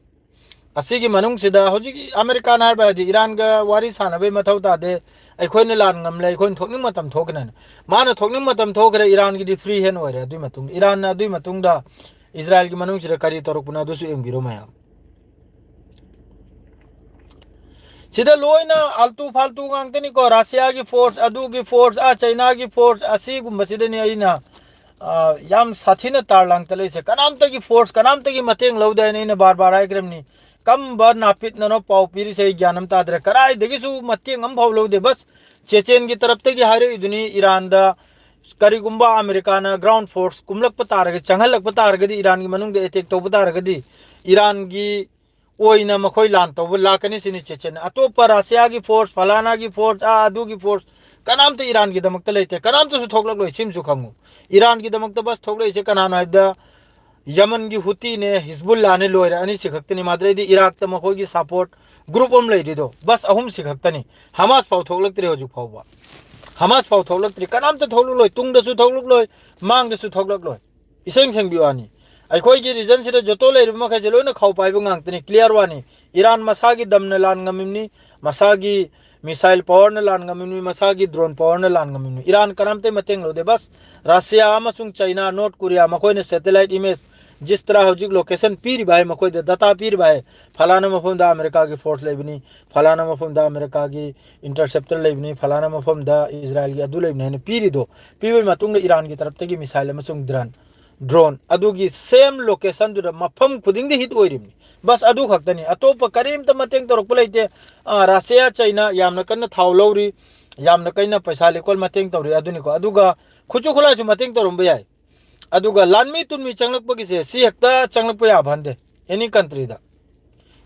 ꯑꯁꯤꯒꯤ ꯃꯅꯨꯡꯁꯤꯗ ꯍꯧꯖꯤꯛ ꯑꯃꯦꯔꯤꯀꯥꯅ ꯍꯥꯏꯕ ꯍꯥꯏꯗꯤ ꯏꯔꯥꯟꯒ ꯋꯥꯔꯤ ꯁꯥꯟꯅꯕꯩ ꯃꯊꯧ ꯇꯥꯗꯦ, ꯑꯩꯈꯣꯏꯅ ꯂꯥꯟ ꯉꯝꯂꯦ, ꯑꯩꯈꯣꯏꯅ ꯊꯣꯛꯅꯤꯡꯕ ꯃꯇꯝ ꯊꯣꯛꯈ꯭ꯔꯦꯅ꯫ ꯃꯥꯅ ꯊꯣꯛꯅꯤꯡꯕ ꯃꯇꯝ ꯊꯣꯛꯈ꯭ꯔꯦ, ꯏꯔꯥꯟꯒꯤꯗꯤ ꯐ꯭ꯔꯤ ꯍꯦꯟ ꯑꯣꯏꯔꯦ꯫ ꯑꯗꯨꯏ ꯃꯇꯨꯡ ꯏꯔꯥꯟꯅ ꯑꯗꯨꯏ ꯃꯇꯨꯡꯗ ꯏꯁꯔꯥꯏꯜꯒꯤ ꯃꯅꯨꯡꯁꯤꯗ ꯀꯔꯤ ꯇꯧꯔꯛꯄꯅꯣ ꯑꯗꯨꯁꯨ ꯌꯦꯡꯕꯤꯔꯣ ꯃꯌꯥꯝ꯫ ꯁꯤꯗ ꯂꯣꯏꯅ ꯑꯜꯇꯨ ꯐꯥꯜꯇꯨ ꯉꯥꯛꯇꯅꯤꯀꯣ꯫ ꯔꯁꯤꯌꯥꯒꯤ ꯐꯣꯔꯁ, ꯑꯗꯨꯒꯤ ꯐꯣꯔꯁ, ꯑꯥ ꯆꯩꯅꯥꯒꯤ ꯐꯣꯔꯁ, ꯑꯁꯤꯒꯨꯝꯕꯁꯤꯗꯅꯤ ꯑꯩꯅ ꯑ, ꯌꯥꯝ ꯁꯥꯊꯤꯅ ꯇꯥꯔ ꯂꯥꯡꯇ ꯂꯩꯁꯦ꯫ ꯀꯅꯥꯝꯇꯒꯤ ꯐꯣꯔꯁ, ꯀꯅꯥꯝꯇꯒꯤ ꯃꯇꯦꯡ ꯂꯧꯗꯦ ꯍꯥꯏꯅ ꯑꯩꯅ ꯕꯥꯔ ꯕꯥꯔ ꯍꯥꯏꯈ꯭ꯔꯕꯅꯤ꯫ ꯀꯝꯕ ꯅꯥꯄꯤꯠꯅꯅꯣ ꯄꯥꯎ ꯄꯤꯔꯤꯁꯦ ꯑꯩ ꯒ꯭ꯌꯥꯟ ꯑꯃ ꯇꯥꯗ꯭ꯔꯦ꯫ ꯀꯗꯥꯏꯗꯒꯤꯁꯨ ꯃꯇꯦꯡ ꯑꯃꯐꯥꯎ ꯂꯧꯗꯦ꯫ ꯕꯁ ꯆꯦꯆꯦꯟꯒꯤ ꯇꯔꯞꯇꯒꯤ ꯍꯥꯏꯔꯛꯏꯗꯨꯅꯤ ꯏꯔꯥꯟꯗ ꯀꯔꯤꯒꯨꯝꯕ ꯑꯃꯦꯔꯤꯀꯥꯅ ꯒ꯭ꯔꯥꯎꯟ ꯐꯣꯔꯁ ꯀꯨꯝꯂꯛꯄ ꯇꯥꯔꯒꯗꯤ, ꯆꯪꯍꯜꯂꯛꯄ ꯇꯥꯔꯒꯗꯤ, ꯏꯔꯥꯟꯒꯤ ꯃꯅꯨꯡꯗ ꯑꯦꯇꯦꯛ ꯇꯧꯕ ꯇꯥꯔꯒꯗꯤ ꯏꯔꯥꯟꯒꯤ ꯑꯣꯏꯅ ꯃꯈꯣꯏ ꯂꯥꯟ ꯇꯧꯕ ꯂꯥꯛꯀꯅꯤ ꯁꯤꯅꯤ ꯆꯦꯆꯦꯟꯅ꯫ ꯑꯇꯣꯞꯄ ꯔꯁꯤꯌꯥꯒꯤ ꯐꯣꯔꯁ, ꯐꯂꯥꯅꯥꯒꯤ ꯐꯣꯔꯁ, ꯑꯥ ꯑꯗꯨꯒꯤ ꯐꯣꯔꯁ, ꯀꯅꯥꯝꯇ ꯏꯔꯥꯟꯒꯤꯗꯃꯛꯇ ꯂꯩꯇꯦ꯫ ꯀꯅꯥꯝꯇꯁꯨ ꯊꯣꯛꯂꯛꯂꯣꯏ, ꯁꯤꯃꯁꯨ ꯈꯪꯉꯨ꯫ ꯏꯔꯥꯟꯒꯤꯗꯃꯛꯇ ꯕꯁ ꯊꯣꯛꯂꯛꯏꯁꯦ ꯀꯅꯥꯅꯣ ꯍꯥꯏꯕꯗ ꯌꯃꯟꯒꯤ ꯍꯨꯇꯤꯅꯦ, ꯍꯤꯖꯕꯨꯜꯂꯥꯅꯦ, ꯂꯣꯏꯔꯦ꯫ ꯑꯅꯤꯁꯤ ꯈꯛꯇꯅꯤ꯫ ꯃꯥꯗ꯭ꯔꯩꯗꯤ ꯏꯔꯥꯛꯇ ꯃꯈꯣꯏꯒꯤ ꯁꯄꯣꯔꯠ ꯒ꯭ꯔꯨꯞ ꯑꯃ ꯂꯩꯔꯤꯗꯣ, ꯕꯁ ꯑꯍꯨꯝꯁꯤ ꯈꯛꯇꯅꯤ꯫ ꯍꯃꯥꯁ ꯐꯥꯎ ꯊꯣꯛꯂꯛꯇ꯭ꯔꯤ ꯍꯧꯖꯤꯛ ꯐꯥꯎꯕ꯫ ꯍꯃꯥꯁ ꯐꯥꯎ ꯊꯣꯛꯂꯛꯇ꯭ꯔꯤ꯫ ꯀꯅꯥꯝꯇ ꯊꯣꯛꯂꯛꯂꯣꯏ, ꯇꯨꯡꯗꯁꯨ ꯊꯣꯛꯂꯛꯂꯣꯏ, ꯃꯥꯡꯗꯁꯨ ꯊꯣꯛꯂꯛꯂꯣꯏ꯫ ꯏꯁꯦꯡ ꯁꯦꯡꯕꯤ ꯋꯥꯅꯤ꯫ ꯑꯩꯈꯣꯏꯒꯤ ꯔꯤꯖꯟꯁꯤꯗ ꯖꯣꯇꯣ ꯂꯩꯔꯤꯕ ꯃꯈꯩꯁꯦ ꯂꯣꯏꯅ ꯈꯥꯎ ꯄꯥꯏꯕ ꯉꯥꯛꯇꯅꯤ꯫ ꯀ꯭ꯂꯤꯌꯥꯔ ꯋꯥꯅꯤ꯫ ꯏꯔꯥꯟ ꯃꯁꯥꯒꯤ ꯗꯝꯅ ꯂꯥꯟ ꯉꯝꯃꯤꯕꯅꯤ, ꯃꯁꯥꯒꯤ ꯃꯤꯁꯥꯏꯜ ꯄꯋꯥꯔꯅ ꯂꯥꯟ ꯉꯝꯃꯤꯕꯅꯤ, ꯃꯁꯥꯒꯤ ꯗ꯭ꯔꯣꯟ ꯄꯋꯥꯔꯅ ꯂꯥꯟ ꯉꯝꯃꯤꯕꯅꯤ꯫ ꯏꯔꯥꯟ ꯀꯅꯥꯝꯇ ꯃꯇꯦꯡ ꯂꯧꯗꯦ꯫ ꯕꯁ ꯔꯁꯤꯌꯥ ꯑꯃꯁꯨꯡ ꯆꯩꯅꯥ, ꯅꯣꯔꯠ ꯀꯣꯔꯤꯌꯥ, ꯃꯈꯣꯏꯅ ꯁꯦꯇꯦꯂꯥꯏꯠ ꯏꯃꯦꯖ ꯖꯤꯁ ꯇꯔꯥ ꯍꯧꯖꯤꯛ ꯂꯣꯀꯦꯁꯟ ꯄꯤꯔꯤꯕ ꯍꯥꯏ, ꯃꯈꯣꯏꯗ ꯗꯇꯥ ꯄꯤꯔꯤꯕ ꯍꯥꯏ, ꯐꯂꯥꯅ ꯃꯐꯝꯗ ꯑꯃꯦꯔꯤꯀꯥꯒꯤ ꯐꯣꯔꯁ ꯂꯩꯕꯅꯤ, ꯐꯂꯥꯅ ꯃꯐꯝꯗ ꯑꯃꯦꯔꯤꯀꯥꯒꯤ ꯏꯟꯇꯔꯁꯦꯞꯇꯔ ꯂꯩꯕꯅꯤ, ꯐꯂꯥꯅ ꯃꯐꯝꯗ ꯏꯁꯔꯥꯏꯜꯒꯤ ꯑꯗꯨ ꯂꯩꯕꯅꯤ ꯍꯥꯏꯅ ꯄꯤꯔꯤꯗꯣ, ꯄꯤꯕꯒꯤ ꯃꯇꯨꯡꯗ ꯏꯔꯥꯟꯒꯤ ꯇꯔꯞꯇꯒꯤ ꯃꯤꯁꯥꯏꯜ ꯑꯃꯁꯨꯡ ꯗ꯭ꯔꯟ ꯗ꯭ꯔꯣꯟ ꯑꯗꯨꯒꯤ ꯁꯦꯝ ꯂꯣꯀꯦꯁꯟꯗꯨꯗ ꯃꯐꯝ ꯈꯨꯗꯤꯡꯗ ꯍꯤꯠ ꯑꯣꯏꯔꯤꯕꯅꯤ꯫ ꯕꯁ ꯑꯗꯨ ꯈꯛꯇꯅꯤ, ꯑꯇꯣꯞꯄ ꯀꯔꯤꯝꯇ ꯃꯇꯦꯡ ꯇꯧꯔꯛꯄ ꯂꯩꯇꯦ꯫ ꯑꯥ, ꯔꯁꯤꯌꯥ ꯆꯩꯅꯥ ꯌꯥꯝꯅ ꯀꯟꯅ ꯊꯥꯎ ꯂꯧꯔꯤ, ꯌꯥꯝꯅ ꯀꯟꯅ ꯄꯩꯁꯥ ꯂꯩꯀꯣꯜ ꯃꯇꯦꯡ ꯇꯧꯔꯤ, ꯑꯗꯨꯅꯤꯀꯣ꯫ ꯑꯗꯨꯒ ꯈꯨꯠꯁꯨ ꯈꯨꯠꯂꯥꯏꯁꯨ ꯃꯇꯦꯡ ꯇꯧꯔꯝꯕ ꯌꯥꯏ꯫ ꯑꯗꯨꯒ ꯂꯥꯟꯃꯤ ꯇꯨꯟꯃꯤ ꯆꯪꯂꯛꯄꯒꯤꯁꯦ ꯁꯤ ꯍꯦꯛꯇ ꯆꯪꯂꯛꯄ ꯌꯥꯕ ꯍꯟꯗꯦ ꯑꯦꯅꯤ ꯀꯟꯇ꯭ꯔꯤꯗ꯫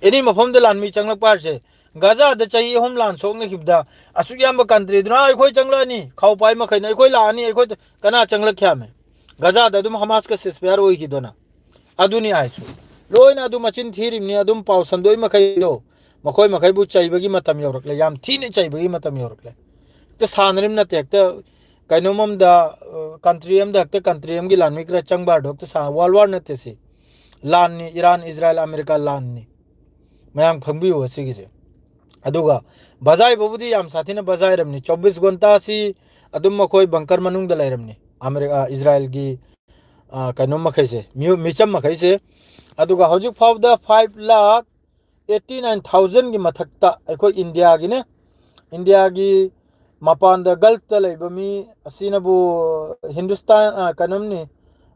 ꯑꯦꯅꯤ ꯃꯐꯝꯗ ꯂꯥꯟꯃꯤ ꯆꯪꯂꯛꯄ ꯍꯥꯏꯁꯦ, ꯒꯖꯥꯗ ꯆꯍꯤ ꯑꯍꯨꯝ ꯂꯥꯟ ꯁꯣꯛꯅꯈꯤꯕꯗ ꯑꯁꯨꯛ ꯌꯥꯝꯕ ꯀꯟꯇ꯭ꯔꯤꯗꯨꯅ "ꯑꯩꯈꯣꯏ ꯆꯪꯂꯛꯑꯅꯤ", ꯈꯥꯎ ꯄꯥꯏ ꯃꯈꯩꯅ "ꯑꯩꯈꯣꯏ ꯂꯥꯛꯑꯅꯤ", "ꯑꯩꯈꯣꯏ", ꯀꯅꯥ ꯆꯪꯂꯛꯈꯤ ꯍꯥꯏꯃꯦ? ꯒꯖꯥꯗ ꯑꯗꯨꯝ ꯍꯃꯥꯁꯀ ꯁꯤꯁꯐꯌꯥꯔ ꯑꯣꯏꯈꯤꯗꯣꯅ꯫ ꯑꯗꯨꯅꯤ ꯍꯥꯏꯁꯨ꯫ ꯂꯣꯏꯅ ꯑꯗꯨ ꯃꯆꯤꯟ ꯊꯤꯔꯤꯕꯅꯤ꯫ ꯑꯗꯨꯝ ꯄꯥꯎ ꯁꯟꯗꯣꯛꯏ ꯃꯈꯩꯗꯣ ꯃꯈꯣꯏ ꯃꯈꯩꯕꯨ ꯆꯩꯕꯒꯤ ꯃꯇꯝ ꯌꯧꯔꯛꯂꯦ, ꯌꯥꯝ ꯊꯤꯅ ꯆꯩꯕꯒꯤ ꯃꯇꯝ ꯌꯧꯔꯛꯂꯦ꯫ ꯍꯦꯛꯇ ꯁꯥꯟꯅꯔꯤꯕ ꯅꯠꯇꯦ, ꯍꯦꯛꯇ ꯀꯩꯅꯣꯝ ꯑꯝꯗ, ꯑ, ꯀꯟꯇ꯭ꯔꯤ ꯑꯝꯗ ꯍꯦꯛꯇ ꯀꯟꯇ꯭ꯔꯤ ꯑꯝꯒꯤ ꯂꯥꯟꯃꯤ ꯈꯔ ꯆꯪꯕ ꯍꯥꯏꯗꯣ ꯍꯦꯛꯇ ꯁꯥ-, ꯋꯥꯔꯜ ꯋꯥꯔ ꯅꯠꯇꯦ ꯁꯤ꯫ ꯂꯥꯟꯅꯤ, ꯏꯔꯥꯟ, ꯏꯖꯔꯥꯏꯜ, ꯑꯃꯦꯔꯤꯀꯥ ꯂꯥꯟꯅꯤ꯫ ꯃꯌꯥꯝ ꯈꯪꯕꯤꯌꯨ ꯑꯁꯤꯒꯤꯁꯦ꯫ ꯑꯗꯨꯒ ꯕꯖꯥꯏꯕꯕꯨꯗꯤ ꯌꯥꯝ ꯁꯥꯊꯤꯅ ꯕꯖꯥꯏꯔꯝꯅꯤ꯫ ꯆꯧꯕꯤꯁ ꯒꯣꯟꯇꯥꯁꯤ ꯑꯗꯨꯝ ꯃꯈꯣꯏ ꯕꯪꯀꯔ ꯃꯅꯨꯡꯗ ꯂꯩꯔꯝꯅꯤ, ꯑꯃꯦꯔꯤ-, ꯑ, ꯏꯖꯔꯥꯏꯜꯒꯤ, ꯑ, ꯀꯩꯅꯣ ꯃꯈꯩꯁꯦ, ꯃꯤꯑꯣ-, ꯃꯤꯆꯝ ꯃꯈꯩꯁꯦ꯫ ꯑꯗꯨꯒ ꯍꯧꯖꯤꯛ ꯐꯥꯎꯕꯗ five lakh eighty nine thousandꯒꯤ ꯃꯊꯛꯇ ꯑꯩꯈꯣꯏ ꯏꯟꯗꯤꯌꯥꯒꯤꯅꯦ, ꯏꯟꯗꯤꯌꯥꯒꯤ ꯃꯄꯥꯟꯗ ꯒꯜꯐꯇ ꯂꯩꯕ ꯃꯤ ꯑꯁꯤꯅꯕꯨ ꯍꯤꯟꯗꯨꯁꯇꯥꯟ, ꯑ, ꯀꯩꯅꯣꯝꯅꯤ,